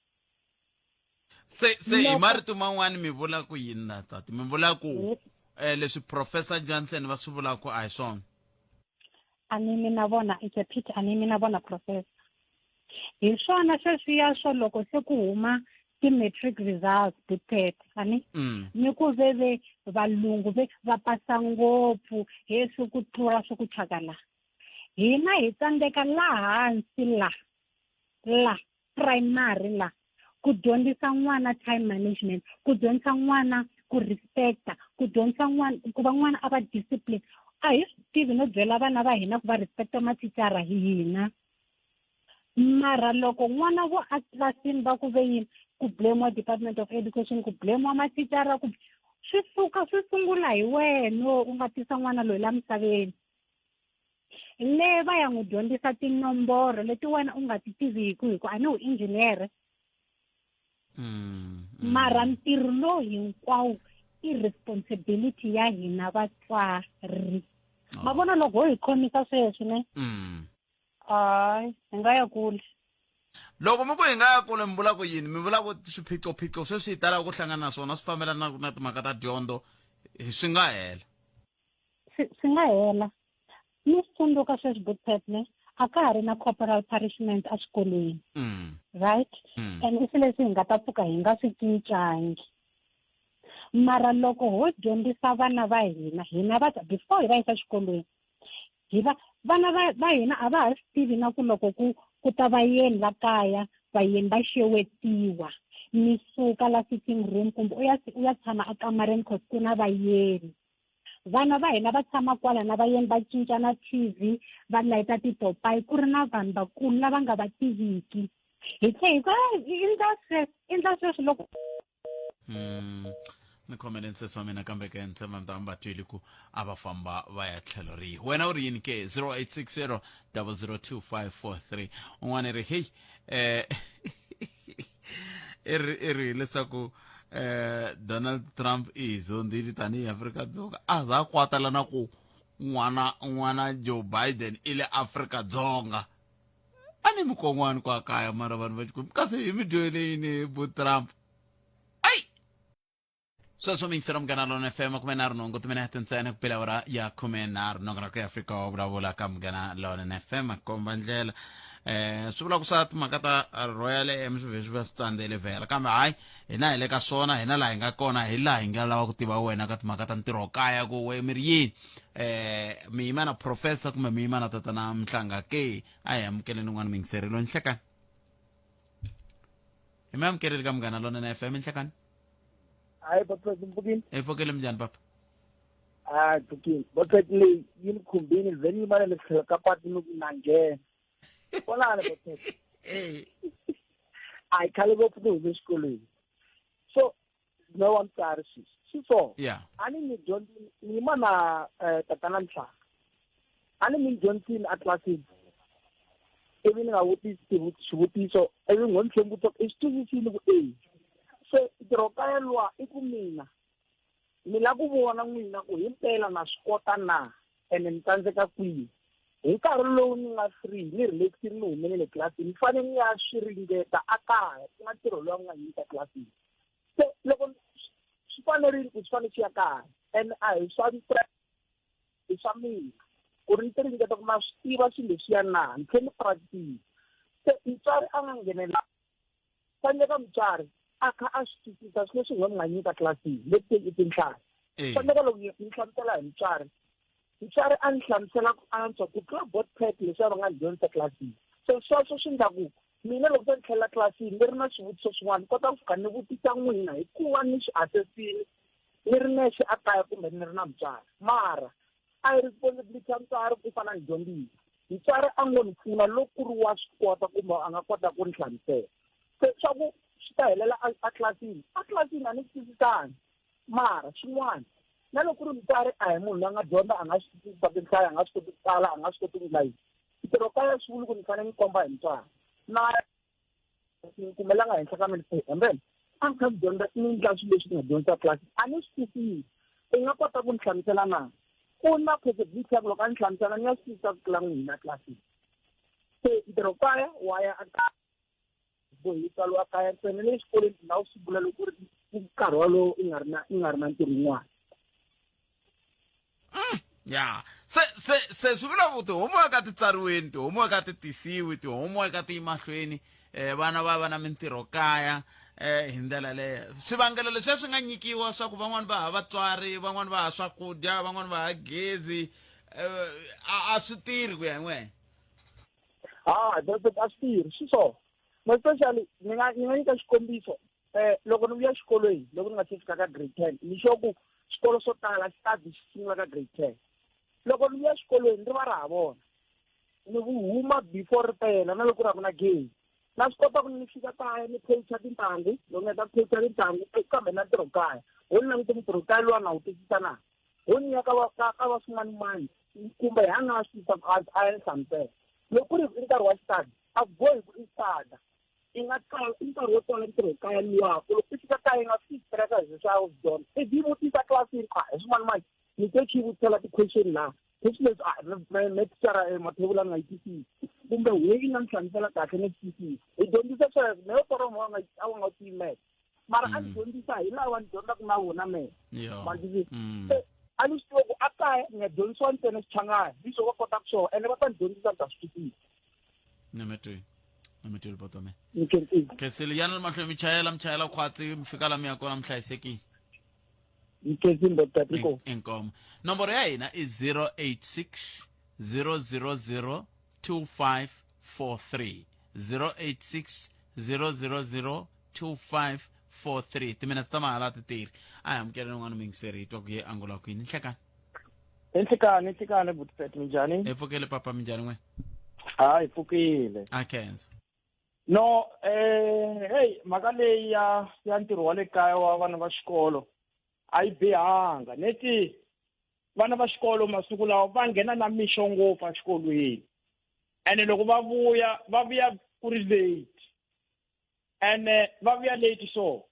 Se hi marito man'wani mi vula ku yini na tati? Mi vula ku leswi Professor Johnson va swi vulaka a hi swona? A ni mina vona, it's a pity, a ni mina vona professor. Hi swona sweswiya swo loko se ku huma ti-matric results ti-pet, ani? Ni ku ve ve valungu ve va pasa ngopfu, he swi ku tlula swi ku thyaka la. Hina hi tsandzeka la hansi la, la primary la, ku dyondzisa n'wana time management, ku dyondzisa n'wana ku respecta, ku dyondzisa n'wana ku va n'wana a va discipline. A hi swi tivi no byela vana va hina ku va respecta mathicara hina. Mara loko n'wana vo a tlilasini va ku ve yini, ku blame-wa Department of Education, ku blame-wa mathicara, ku swi suka swi sungula hi wena u nga tisa n'wana loyi la misaveni. Le va ya n'wi dyondzisa tinomboro leti wena u nga ti tiviki, hi ku a ni wu engineer. Mara ntirho lowu hinkwawo i responsibility ya hina vatswari. Ma vona loko ho hi khomisa sweswi ne? Hayi, hi nga ya kule. Loko mi ku hi nga ya kule, mi vula ku yini? Mi vula ku swiphiqophiqo sweswi hi talaka ku hlangana na swona swi fambelana na timhaka ta dyondzo, swi nga hela? Swi nga hela. Ni swi tsundzuka sweswi Bookpad ne, a ka ha ri na corporal punishment exikolweni. Right? And i swilo leswi hi nga ta pfuka hi nga swi cincangi. Mara loko ho dyondzisa vana va hina, hina va before hi va yisa exikolweni, hi va vana va hina a va ha swi tivi na ku loko ku ta vayeni la kaya, vayeni va xewetiwa, mi suka la sitting room kumbe u ya tshama ekamareni cause ku na vayeni. Vana va hina va tshama kwala na vayeni, va cinca na TV, va layita tipopayi, ku ri na vanhu vakulu lava nga va tiviki. Hi tlhe hi ku, endla sweswi, endla sweswi loko Ni khomele nsesi wa mina kambe ke ni tshemba mi ta mi va twile ku a va famba va ya tlhelo rihi. Wena u ri yini ke? 0860 002543. Un'wana i ri hey eh i ri i ri leswaku eh Donald Trump i hi zondzile tanihi Afrika-Dzonga a za a kwatela na ku n'wana n'wana Joe Biden i le Afrika-Dzonga a ni mikon'wani kwa kaya mara vanhu va Xikwembu kasi hi mi dyohele yini bo Trump. Sweswo mi yingisela Munghana Lona FM 38 timinete ntsena ku bela awara ya 13 nongonoko ya Afrika wa vulavula ka Munghana Lona FM komba ndlela. Swi vula ku swa timhaka ta Royal AM swi vhe swi va swi tsandzele vhela, kambe hayi hina hi le ka swona, hina laha hi nga kona hi laha hi nga lava ku tiva wena ka timhaka ta ntirho kaya ku we mi ri yini, mi yima na professor kumbe mi yima na tatana Mhlanga ke. A hi amukeleni un'wana muyingiseri loyi nhlekani, hi mi amukeleli ka Munghana Lona na FM nhlekani. Hayi papa, mpfukini. Hi pfukile, minjhani papa? Hayi pfukini. Bapet leyi yi ni khumbini vhe ni yima na le tlhelo ka patu ni ku na nghena. Kwalano bapet. A hi khale ngopfu ni hume exikolweni. So me wa mutsari sweswi. Swi so. A ni mi dyondzi ni yima na tatana Mhlanga. A ni mi dyondzisini a tlilasini. Ivi ni nga vutisi xivutiso ivi n'we ni tlhela ni vutisa i swi twisisile ku e. Se ntirho kaya luwa i ku mina ni la ku vona n'wina ku himpela na swi kota na ene ni tsandzeka kwihi. Hi nkarhi lowu ni nga free ni relaxile ni humelele tlilasini ni fanele ni ya swi ringeta a kaya ku nga ntirho lowu nga nyika tlilasini. Se loko swi fanerile ku swi fanele swi ya kaya ene a hi swa i swa mina ku ri ni ti ringeta ku ma swi tiva swilo leswiya na ni tlhela ni practice. Se mutswari a nga nghenela faneleka mutswari a kha a swi twisisa swilo leswi n'we mi nga nyika tlilasini leti i tinhlayo. Faneleka loko ni hlamusela hi mutswari, mutswari a ni hlamusela ku antswa ku tlula bot pack leswi a va nga ni dyondzisa tlilasini. So sweswo swi endla ku mina loko se ni tlhelela tlilasini ni ri na swivutiso swin'wana ni kota ku fika ni vutisa n'wina hikuva ni swi assessile ni ri nexe a kaya kumbe ni ri na mutswari. Mara a hi responsibility ya mutswari ku fana ni dyondzisa. Mutswari a ngo ni pfuna loko ku ri wa swi kota kumbe a nga kota ku ni hlamusela. Se swa ku swi ta helela a tlilasini, a tlilasini a ni swi twisisani. Mara xin'wana na loko ku ri mutswari a hi munhu loyi a nga dyondza, a nga swi twisisa tinhlayo, a nga swi koti ku tsala, a nga swi koti ku endla yini. Ntirho kaya swi vuli ku ni fanele ni komba hi mutswari. Na ni kumelanga henhla ka mina hembele a ni kha ni dyondza ni endla swilo leswi ni nga dyondzisa tlilasini a ni swi twisisi. I nga kota ku ni hlamusela na? Ku na possibility ya ku loko a ni hlamusela ni ya swi twisisa ku tlula n'wina tlilasini. Se ntirho kaya wa ya a bohi tsariwa kaya ntsena le xikolweni u nga wu sungula loko ku ri nkarhi wolowo i nga ri na i nga ri na ntirho wun'wana. Ya se se se swi vula ku ti-homework a ti tsariweni, ti-homework a ti tisiwi, ti-homework a ti yi mahlweni, vana va va na mintirho kaya hi ndlela leyo. Swivangelo leswiya swi nga nyikiwa swa ku van'wani va hava vatswari, van'wani va hava swakudya, van'wani va hava gezi, a swi tirhi ku ya hi n'wehe? Ha a swi tirhi swi so especially ni nga ni nga nyika xikombiso. Loko ni vuya xikolweni loko ni nga se fika ka grade 10 ni sure ku swikolo swo tala xitadi xi sungula ka grade 10. Loko ni vuya xikolweni ri va ra ha vona ni huma before ri pela na loko ri ha ku na gezi na swi kota ku ni fika kaya ni phoyisa tintangu loko ni heta ku phoyisa tintangu kambe na ntirho kaya ho ni langute ntirho kaya luwa na wu twisisa na ho ni ya ka va ka va swin'wanimani kumbe hi a nga swi twisisa ku a ya ni hlamusela. Loko ku ri i nkarhi wa xitadi a ku bohi ku i xitata i nga tsala i nkarhi wo tsala ntirho kaya luwa ku loko i fika kaya i nga fiki stressa hi leswi a wu swi dyondza ivi yi vutisa tlilasini a hi swin'wana mani ni te khe yi vutisela ti-question laha leswi leswi a me thicara mathevula ni nga yi twisisi kumbe we yi nga ni hlamusela kahle ni swi twisisi. Hi dyondzisa sweswo me yo toromo wa nga a wu nga tivi mete mara a ni dyondzisa hi lawa ni dyondzaka na vona mehe ma twisisa. Se a ni swi tiva ku a kaya ni nga dyondzisiwa ntsena xichangani leswi va kotaka swona ene va ta ni dyondzisa ni ta swi twisisa. Ni mi twile poto me khensile yana mahlweni mi chayela mi chayela khwatsi mi fika la mi ya kona mi hlayisekile. Inkomo nomboro ya hina i 086 000 2543 086 000 2543. Timinetse ta mahala ti tirhi. A hi amukele n'wana muyingiseri hi twa ku ye angula kwini. Nhlekani. Enhlekani, enhlekani butipet, minjhani? Hi pfukile papa, minjhani n'we? Ha hi pfukile. A khensa. No, hey, mhaka leyi ya ntirho wa le kaya wa vana va xikolo. A yi bihanga neti vana va xikolo masiku lawa va nghena na mixo ngopfu exikolweni ene loko va vuya va vuya ku ri late ene va vuya late so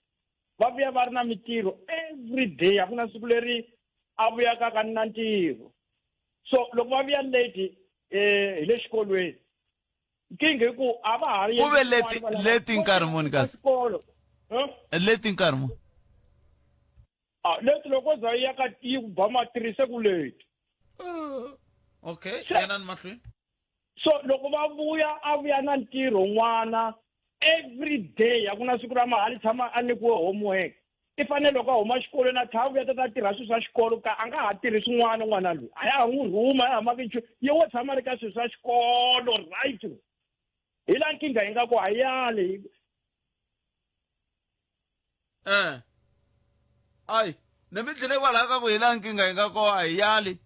va vuya va ri na mitirho every day a ku na siku leri a vuyaka ka na ntirho so loko va vuya late eh hi le xikolweni nkingha hi ku a va ha ku ve leti leti nkarhi muni kasi xikolo leti nkarhi muni a leti loko za yi ya ka yi ku ba ma-three se ku late okay yanani mahlweni so loko va vuya a vuya na ntirho n'wana every day a ku na siku ra mahali tshama a nyikiwe homework i fanele loko a huma xikolweni a tlhela a vuya ta ta tirha swilo swa xikolo ka a nga ha tirhi swin'wana n'wana loyi a ya ha n'wi rhuma a ya ha maki nchumu ye wo tshama ri ka swilo swa xikolo right hi laha nkingha yi nga ku a yali eh ayi ni mi tlhele kwalaho ka ku hi laha nkingha yi nga koho a hi yali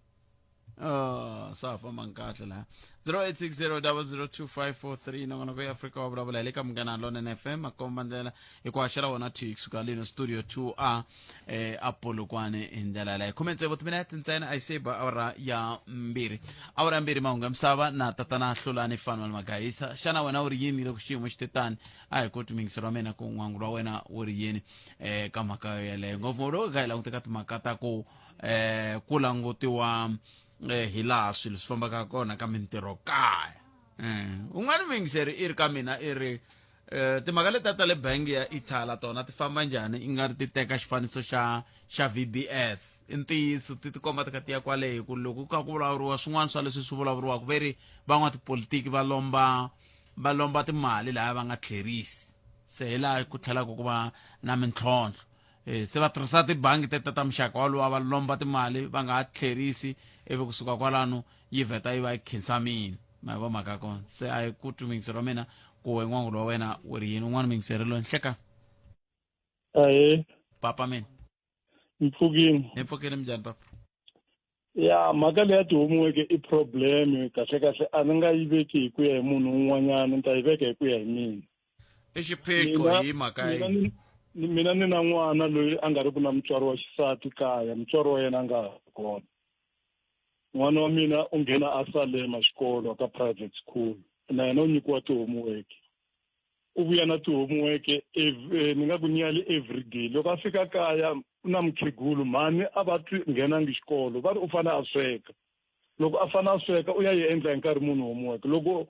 Oh, swa ha fambanga kahle laha 0860002543 nongonoko ya Afrika wa vulavula hi le ka Munghana Lonene FM makomba ndlela hi ku haxela wona 2 kusuka leno studio 2 a eh, a Polokwane hi ndlela yaleyo khume tsevu timinete ntsena a yi se ba awara ya mbirhi awara ya mbirhi mahungu ya misava na tatana Hlulani Fanuel Magayisa xana wena u ri yini loko xiyimo xi te tani a hi koti muyingiseri wa mina ku n'wangu wa wena wu ri yini eh, ka mhaka yeleyo ngopfu loko kha hi languta ka timhaka ta ku eh ku langutiwa eh, hi laha swilo swi fambaka kona ka mintirho kaya eh un'wana muyingiseri i ri ka mina i ri eh timhaka letiya ta le bangi ya Ithala tona ti famba njhani i nga ri ti teka xifaniso xa xa VBS i ntiyiso ti tikomba ti kha ti ya kwale hi ku loko ku kha ku vulavuriwa swin'wana swa leswi swi vulavuriwaka ve ri van'watipolitiki va lomba va lomba timali laha va nga tlherisi se hi laha ku tlhelaka ku va na mintlhontlho eh, se va tirhisa tibangi teta ta muxaka walowa va lomba timali va nga ha tlherisi ivi kusuka kwalano yi vheta yi va yi khinsamile ma vo mhaka kona se a yi ku twi muyingiseri wa mina ku we n'wangulo wa wena wu ri yini un'wana muyingiseri loyi nhleka ahee papa mina mpfukini hi pfukile minjhani papa ya mhaka leya ti-homework i problem kahle kahle a ni nga yi veki hi ku ya hi munhu un'wanyana ni ta yi veka hi ku ya hi mina i xiphiqo hi mhaka yi mina ni na n'wana loyi a nga ri ku na mutswari wa xisati kaya mutswari wa yena a nga ha kona n'wana wa mina u nghena a salema xikolo ka private school na yena u nyikiwa ti-homework u vuya na ti-homework eh, ni nga ku nearly every day loko a fika kaya na mukhegulu mhani a va twi nghenangi xikolo va ri u fanele a sweka loko a fanele a sweka u ya yi endla hi nkarhi munhu homework loko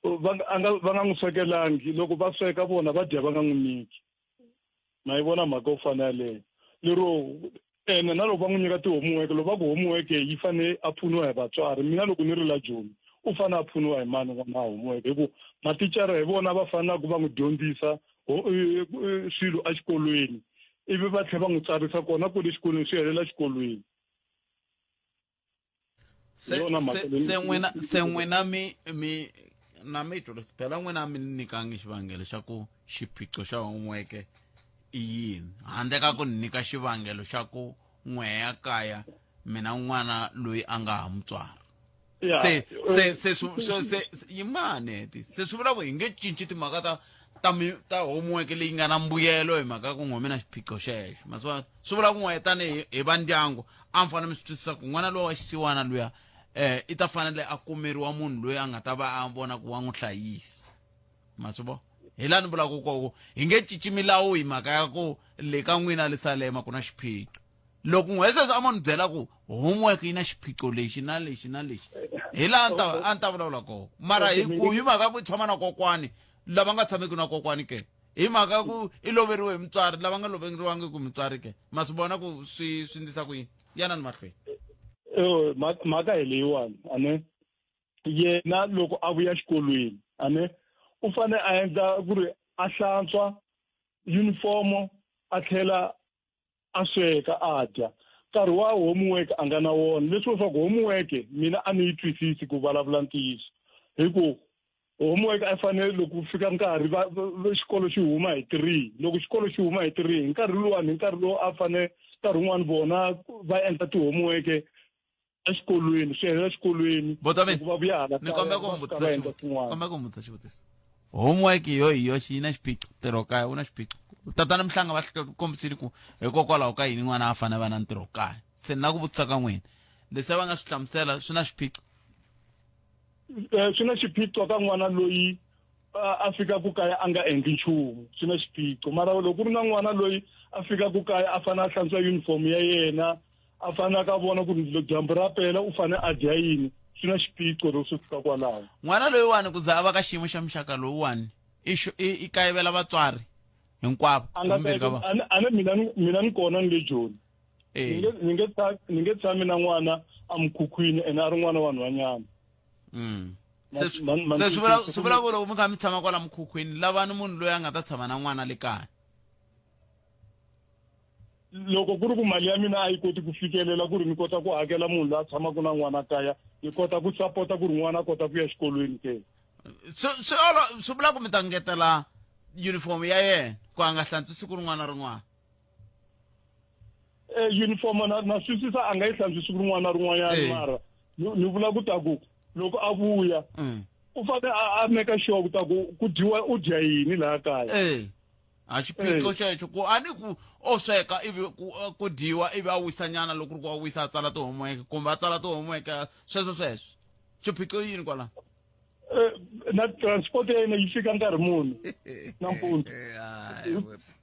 va nga va nga n'wi swekelangi loko va sweka vona va dya va nga n'wi nyiki ma yi vona mhaka yo fana yaleyo lero ene na loko va n'wi nyika ti-homework loko va ku homework yi fanele a pfuniwa hi vatswari mina loko ni ri la joni u fanele a pfuniwa hi mani n'wana homework hi ku mathicara hi vona va fanelaka va n'wi dyondzisa swilo exikolweni ivi va tlhela va n'wi tsarisa kona kwale xikolweni swi helela xikolweni se se se n'wina se n'wina mi mi na mi twa leswi phela n'wina mi nyikangi xivangelo xa ku xiphiqo xa homework i yini handle ka ku ni nyika xivangelo xa ku n'we ya kaya mina n'wana loyi a nga ha mutswari se se se se se yimani ti se swi vula ku hi nge cinci timhaka ta ta mi ta homework leyi nga na mbuyelo hi mhaka ku n'we mi na xiphiqo xexo maswona swi vula ku n'we tanihi hi va ndyangu a mi fanele mi swi twisisa ku n'wana lowa wa xisiwana luya eh i ta fanele a kumeriwa munhu loyi a nga ta va a vona ku wa n'wi hlayisa ma swi vona hi laha ni vulaka koko hi nge cinci milawu hi mhaka ya ku le ka n'wina le salema ku na xiphiqo loko n'we sweswi a mo ni byela ku homework yi na xiphiqo lexi na lexi na lexi hi laha a ni ta vulavula kona mara hi ku hi mhaka ku tshama na kokwani lava nga tshameki na kokwani ke hi mhaka ku i loveriwe hi mutswari lava nga loveriwangi ku mutswari ke ma swi vona ku swi swi ndlisa ku yini yanani mahlweni mhaka hi leyiwani ane yena loko a vuya xikolweni ane u fanele a endla ku ri a hlantswa unifomo a tlhela a sweka a dya nkarhi wa homework a nga na wona leswi leswaku homework mina a ni yi twisisi ku vulavula ntiyiso hi ku homework a yi fanele loko ku fika nkarhi va xikolo xi huma hi three loko xikolo xi huma hi three hi nkarhi luwani hi nkarhi lowu a fanele nkarhi wun'wani vona va endla ti-homework exikolweni swi helela exikolweni Botaveni, va vuya hala ni kombela ku va n'wi fika va vutisa endla xivutiso swin'wana kombela ku n'wi vutisa xivutiso homework yo hi yoxe yi na xiphiqo ntirho kaya wu na xiphiqo Tatana Mhlanga va kombisile ku hikokwalaho ka yini n'wana a fanele a va na ntirho kaya. Se ni la ku vutisa ka n'wina, leswi va nga swi hlamusela swi na xiphiqo? Swi na xiphiqo ka n'wana loyi a fikaku kaya a nga endli nchumu, swi na xiphiqo. Mara loko ku ri na n'wana loyi a fikaku kaya a fanele a hlantswa uniform ya yena, a fanele a ka vona ku ri dyambu ra pela u fanele a dya yini, swi na xiphiqo loko swi fika kwalaho. N'wana loyiwani ku za a va ka xiyimo xa muxaka lowuwani i i kayivela vatswari hinkwavo A nga vumbirhi ka vona. a ni a ni mina ni mina ni kona ni le Joni. Ni nge ni nge ni nge tshami na n'wana emukhukhwini ene a ri n'wana wa nhwanyana. Se se swi vula swi vula ku loko mi kha mi tshama kwala mukhukhwini lavani munhu loyi a nga ta tshama na n'wana le kaya. Loko ku ri ku mali ya mina a yi koti ku fikelela ku ri ni kota ku hakela munhu loyi a tshamaka na n'wana kaya, ni kota ku sapota ku ri n'wana a kota ku ya xikolweni ke. Swi swi swi vula ku mi ta ngetela uniform ya yena ku a nga hlantswi siku rin'wana na rin'wana. Uniform na swisisa a nga yi hlantswi siku rin'wana na rin'wanyana, mara ni vula ku ta ku loko a vuya u fanele a make sure ku ta ku ku dyiwa u dya yini laha kaya. A xiphiqo xexo ku a ni ku o sweka ivi ku dyiwa ivi a wisa nyana loko ku ri ku a wisa a tsala ti-homework kumbe a tsala ti-homework sweswo sweswo xiphiqo yini kwalaho? Na transport ya yena yi fika nkarhi muni nampundzu?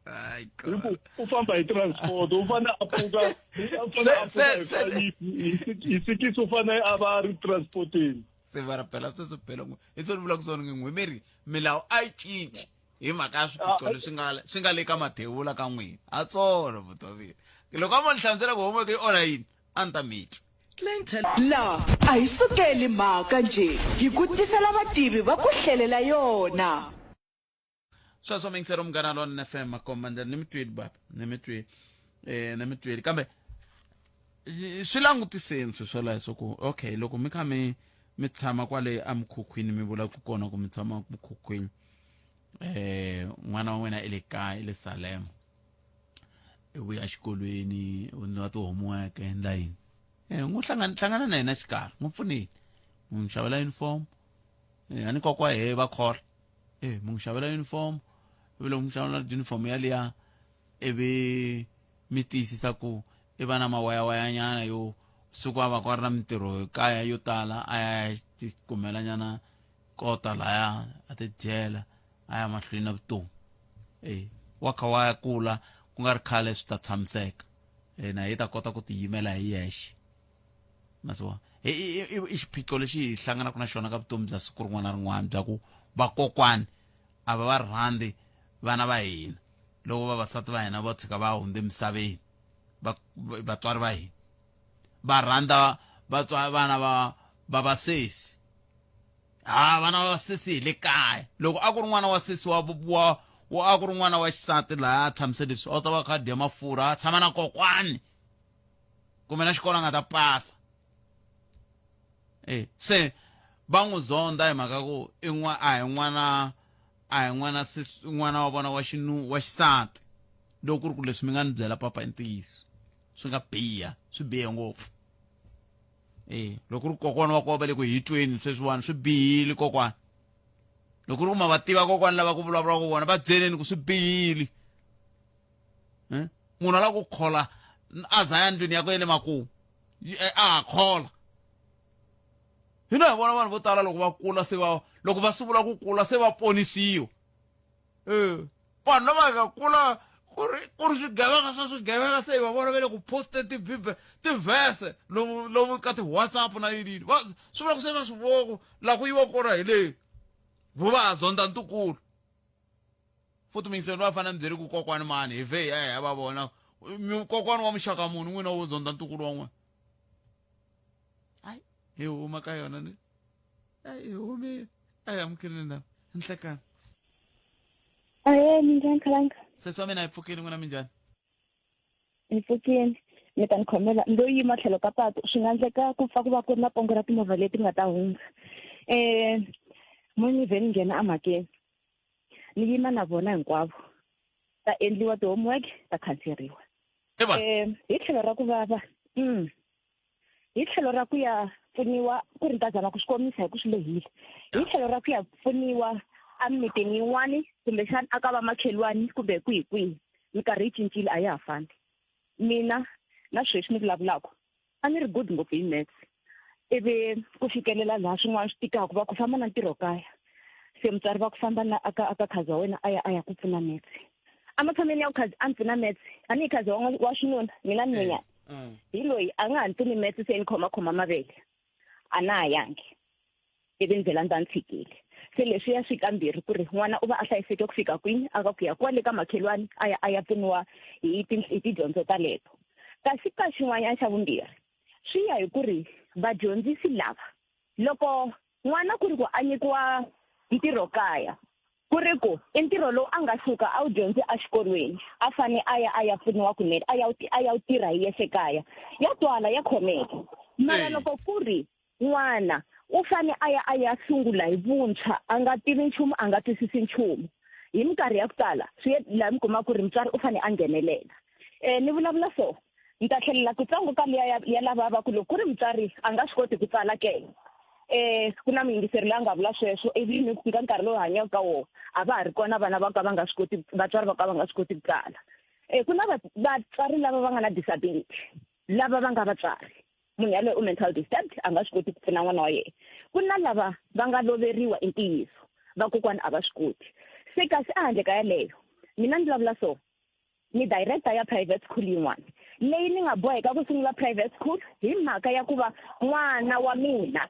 Hi ku u famba hi transport, u fanele a pfuka hi 6, u fanele a va a ri transporteni. Se va rapela sweswo phela n'we hi swona vulaka swona nge n'we mi ri milawu a yi cinci hi mhaka ya swiphiqo leswi nga swi nga le ka mathewula ka n'wina a tsolo vutomi loko a mo ni hlamusela ku homework yi onha yini a ni ta mi twa. La a hi sukeli mhaka njhe, hi ku tisela vativi va ku hlelela yona. Sweswo mingisero Munghana Lonene FM makomba ndlela ni mi twile baba, ni mi twile, ni mi twile kambe swi langutiseni swi swoleswo ku okay loko mi kha mi mi tshama kwale emukhukhwini mi vula ku kona ku mi tshama mukhukhwini, n'wana wa wena i le kaya i le Salem, i vuya exikolweni u endliwa ti-homework endla yini, n'wi hlangana hlangana na yena xikarhi n'wi pfunile n'wi xavela uniform, a ni kokwa he va khola, mi n'wi xavela uniform ivi loko mi xavela uniform yaliya ivi mi tiyisisa ku i va na mawayawayanyana yo siku a va ku a ri na mintirho kaya yo tala a ya kumela nyana kota laya a ti dyela a ya mahlweni na vutomi, wa kha wa kula ku nga ri khale swi ta tshamiseka, na yi ta kota ku tiyimela hi yexe. Naswona i xiphiqo lexi hi hlanganaka na xona ka vutomi bya siku rin'wana na rin'wana bya ku vakokwani a va va rhandzi vana va hina loko vavasati va hina va tshika va hundze emisaveni, vatswari va hina va rhandza vatswari vana va va vasesi, ha vana va vasesi hi le kaya. Loko a ku ri n'wana wa sesi wa wa wa a ku ri n'wana wa xisati laha a tshamise leswi a wu ta va kha dya mafurha a tshama na kokwani kumbe na xikolo a nga ta pasa, se va n'wi zonda hi mhaka ku i n'wa a hi n'wana a hi n'wana sesi n'wana wa vona wa xinu wa xisati. Loko ku ri ku leswi mi nga ni byela papa i ntiyiso swi nga biha swi bihe ngopfu, loko ku ri kokwana wa kona va le ku hi tweni sweswiwani swi bihile kokwana, loko ku ri ku ma va tiva kokwana lava ku vulavulaka vona va byeleni ku swi bihile, munhu a lava ku khola a za ya ndlwini yakwe ya le makumu a ha khola. Hina hi vona vanhu vo tala loko va kula se va loko va sungula ku kula se va ponisiwa, vanhu lava nga kula ku ri ku ri swigevenga swa swigevenga se hi va vona va le ku poste tibibe tivhese lomu lomu ka ti-WhatsApp na yini yini, va swi vula ku se va swi vona ku laha ku yiwa kona hi le vo va ha zonda ntukulu futhi mingiseni va fanele mi byeli ku kokwani mani hi vhe hi ya hi ya va vona kokwani wa muxaka muni n'wina wo zonda ntukulu wa n'wina. Hayi hi huma ka yona ni hayi hi humile a hi amukeleni ndhawu nhlekani. Ahe, minjhani Khalanga? Sesi wa mina hi pfukile, n'wina minjhani? Hi pfukile. Mi ta ni khomela ni lo yima tlhelo ka patu, swi nga endleka ku pfa ku va ku ri na pongo ra timovha leti nga ta hundza. Mo ni vhe ni nghena emhakeni, ni yima na vona hinkwavo, ta endliwa ti-homework ta khanseriwa. Hi tlhelo ra ku vava, hi tlhelo ra ku ya pfuniwa ku ri ni ta zama ku swi komisa hi ku swi lehile, hi tlhelo ra ku ya pfuniwa emimitini yin'wani kumbexana a ka vamakhelwani kumbe kwihi kwihi minkarhi yi cincile a ya ha fani mina na sweswi ni vulavulaka a ni ri good ngopfu hi maths ivi ku fikelela laha swin'wana swi tikaka va ku famba na ntirho kaya se mutswari va ku famba na aka aka khazi wa wena a ya a ya ku pfuna maths ematshan'weni ya ku khazi a ni pfuna maths a ni yi khazi wa wa xinuna mina ni nyenyana hi loyi a nga ha ni pfuni maths se ni khomakhoma mavele a na ha yangi ivi ndlela ndza ni tshikile se leswiya swi kambirhi ku ri n'wana u va a hlayiseke ku fika kwini a ka ku ya kwale ka makhelwani a ya a ya pfuniwa hi hi tidyondzo taleto kasi ka xin'wanyana xa vumbirhi swi ya hi ku ri vadyondzisi lava loko n'wana ku ri ku a nyikiwa ntirho kaya ku ri ku i ntirho lowu a nga suka a wu dyondzi exikolweni a fane a ya a ya pfuniwa kunene a ya a ya wu tirha hi yexe kaya ya twala ya khomeka mara loko ku ri n'wana u fane a ya a ya sungula hi vuntshwa a nga tivi nchumu a nga twisisi nchumu hi minkarhi ya ku tala swi ye laha mi kuma ku ri mutswari u fane a nghenelela um ni vulavula so ni ta tlhelela kutsongo ka liya ya ya lava va ku loko ku ri mutswari a nga swi koti ku tsala ke eh ku na muyingiseri loyi a nga vula sweswo ivi ni ka nkarhi lowu hanyaka ka wona a va ha ri kona vana va ka va nga swi koti vatswari va ka va nga swi koti ku tsala um ku na vatswari lava va nga na disability lava va nga vatswari munhu yaloye u mental disturbed a nga swi koti ku pfuna n'wana wa yena ku na lava va nga loveriwa i ntiyiso vakokwana a va swi koti se kasi ehandle ka yaleyo mina ni vulavula so ni director ya private school yin'wana leyi ni nga boheka ku sungula private school hi mhaka ya ku va n'wana wa mina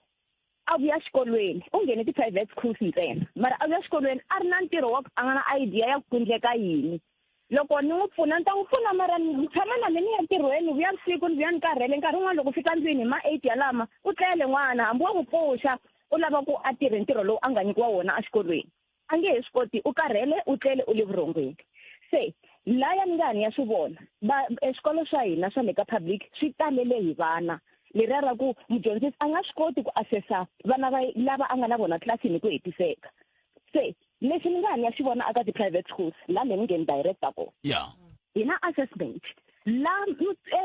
a vuya xikolweni u nghene ti-private schools ntsena mara a vuya xikolweni a ri na ntirho wa ku a nga na idea ya ku ku endleka yini loko ni n'wi pfuna ni ta n'wi pfuna mara ni tshama na mina ni ya ntirhweni ni vuya vusiku ni vuya ni karhele nkarhi wun'wana loko fika ndlwini hi ma-eight yalama u tlele n'wana hambi wa n'wi pfuxa u lava ku a tirhe ntirho lowu a nga nyikiwa wona exikolweni a nge he swi koti u karhele u tlele u le vurhongweni se laya ni nga ni ya swi vona va eswikolo swa hina swa le ka public swi talele hi vana leriya ra ku mudyondzisi a nga swi koti ku assessa vana va lava a nga na vona tlilasini hi ku hetiseka se lexi ni nga ni ya xi vona aka ti-private schools la me ni nge ni director kona yeah hi na assessment la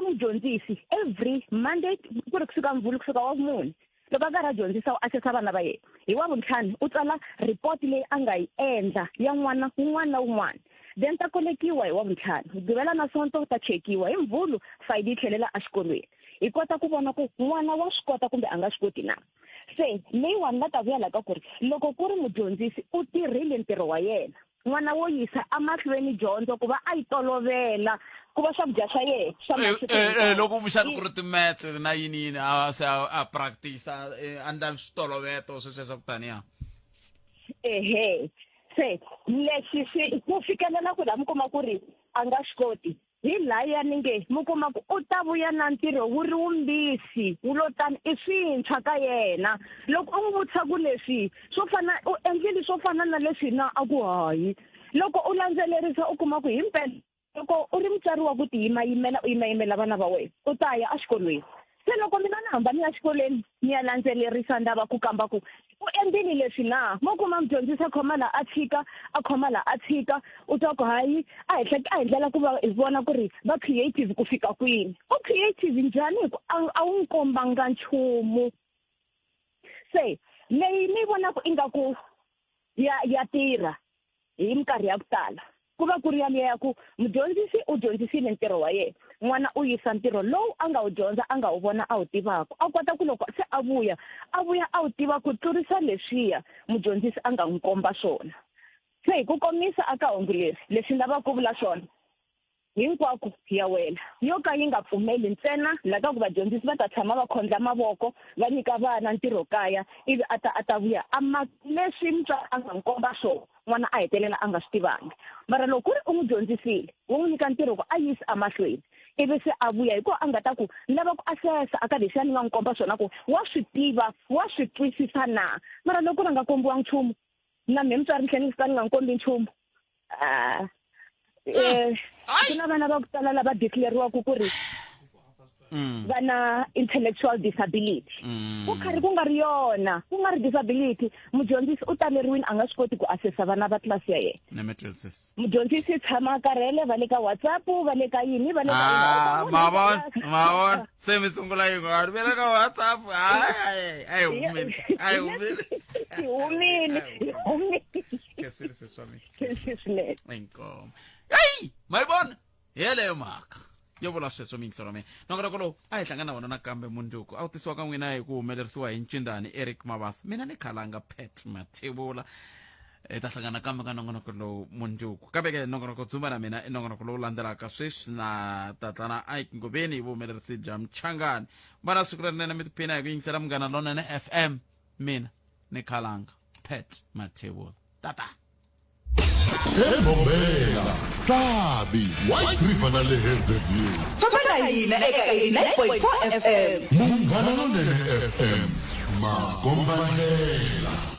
mudyondzisi every monday ku ri kusuka mvulu kusuka wa vumune loko a karhi a dyondzisa u assessa vana va yena hi wa vuntlhanu u tsala report leyi a nga yi endla ya n'wana wun'wana na wun'wana then ta kolekiwa hi wa vuntlhanu mugqivela na sonto ta chekiwa hi mvhulu fayili yi tlhelela exikolweni hi kota ku vona ku n'wana wa swi kota kumbe a nga swi koti na se leyiwani va ta vuya la ka ku ri loko ku ri mudyondzisi u tirhile ntirho wa yena n'wana wo yisa emahlweni dyondzo ku va a yi tolovela ku va swakudya swa yena swa Eh, masiku eh, eh, hinkwawo. loko kumbexana ku ri ti-maths na yini yini a se a a practice a eh, a endla switoloveto sweswo swa ku taniya ehe se lexi swi ku fikelela ku laha mi kuma ku ri a nga swi koti hi laya ni nge mi kuma ku u ta vuya na ntirho wu ri wumbisi wu lo tani i swintshwa ka yena loko u n'wi vutisa ku leswi swo fana u endlile swo fana na leswi na a ku hayi loko u landzelerisa u kuma ku himpela loko u ri mutswari wa ku tiyimayimela u yimayimela vana va wena u ta ya exikolweni se loko mina ni hamba ni ya xikolweni ni ya landzelerisa ndava ku kamba ku u endlile leswi na mo kuma mudyondzisi a khoma laha a tshika a khoma laha a tshika u twa ku hayi a hi a hi ndlela ku va hi vona ku ri va creative ku fika kwini u creative njhani hi ku a wu n'wi kombanga nchumu se leyi ni vonaka ingaku ya ya tirha hi minkarhi ya ku tala ku va ku ri yaliya ya ku mudyondzisi u dyondzisile ntirho wa yena n'wana u yisa ntirho lowu a nga wu dyondza a nga wu vona a wu tivaka a kota ku loko se a vuya a vuya a wu tiva ku tlurisa leswiya mudyondzisi a nga n'wi komba swona se hi ku komisa aka hungu leri leswi ni lavaka ku vula swona Hinkwako ya wela, yo ka yi nga pfumeli ntsena la ka ku vadyondzisi va ta tshama va khondla mavoko va nyika vana ntirho-kaya ivi a ta a ta vuya a maka leswi mutswari a nga n'wi komba swona, n'wana a hetelela a nga swi tivangi. Mara loko ku ri u n'wi dyondzisile, wo n'wi nyika ntirho ku a yisi emahlweni ivi se a vuya hi kona a nga ta ku ni lava ku asesa aka leswiya ni nga n'wi komba swona ku wa swi tiva, wa swi twisisa na. Mara loko ku ri a nga kombiwanga nchumu, na mehe mutswari ni tlhela ni fika ni nga n'wi kombi nchumu, a eh ku na vana va ku tala lava declariwaka ku ri va na intellectual disability ku karhi ku nga ri yona ku nga ri disability mudyondzisi u taleriwini a nga swi koti ku assessa vana va tlilasi ya yena mudyondzisi tshama a karhele va le ka whatsapp va le ka yini va le ka yini. Ah, ma vona ma vona se mi sungula yin'wana va le ka whatsapp hayi a yi humile a yi humile hi humile hi humile Khensile sesi wa mina. Swinene. Inkomo. Hey, ma yi vona? Hi yeleyo mhaka. Yo vula sweswo miyingiselo wa mina. Nongonoko lowu a hi hlangana na wona nakambe mundzuku. A wu tisiwa ka n'wina hi ku humelerisiwa hi Ncindani Eric Mabasa. Mina ni Khalanga Pat Mathebula. Hi ta hlangana kambe ka nongonoko lowu mundzuku. Kambe ke nongonoko dzumba na mina i nongonoko lowu landzelaka sweswi na tatana Ike Ngobeni hi vuhumelerisi bya Mchangani. Vana siku lerinene mi tiphina hi ku yingisela Munghana Lonene FM. Mina ni Khalanga Pat Mathebula. Tata. Embombela, Sabi, White River na le Hazyview. Famba na hina eka 89.4 FM. Munghana Lonene FM, makombandlela.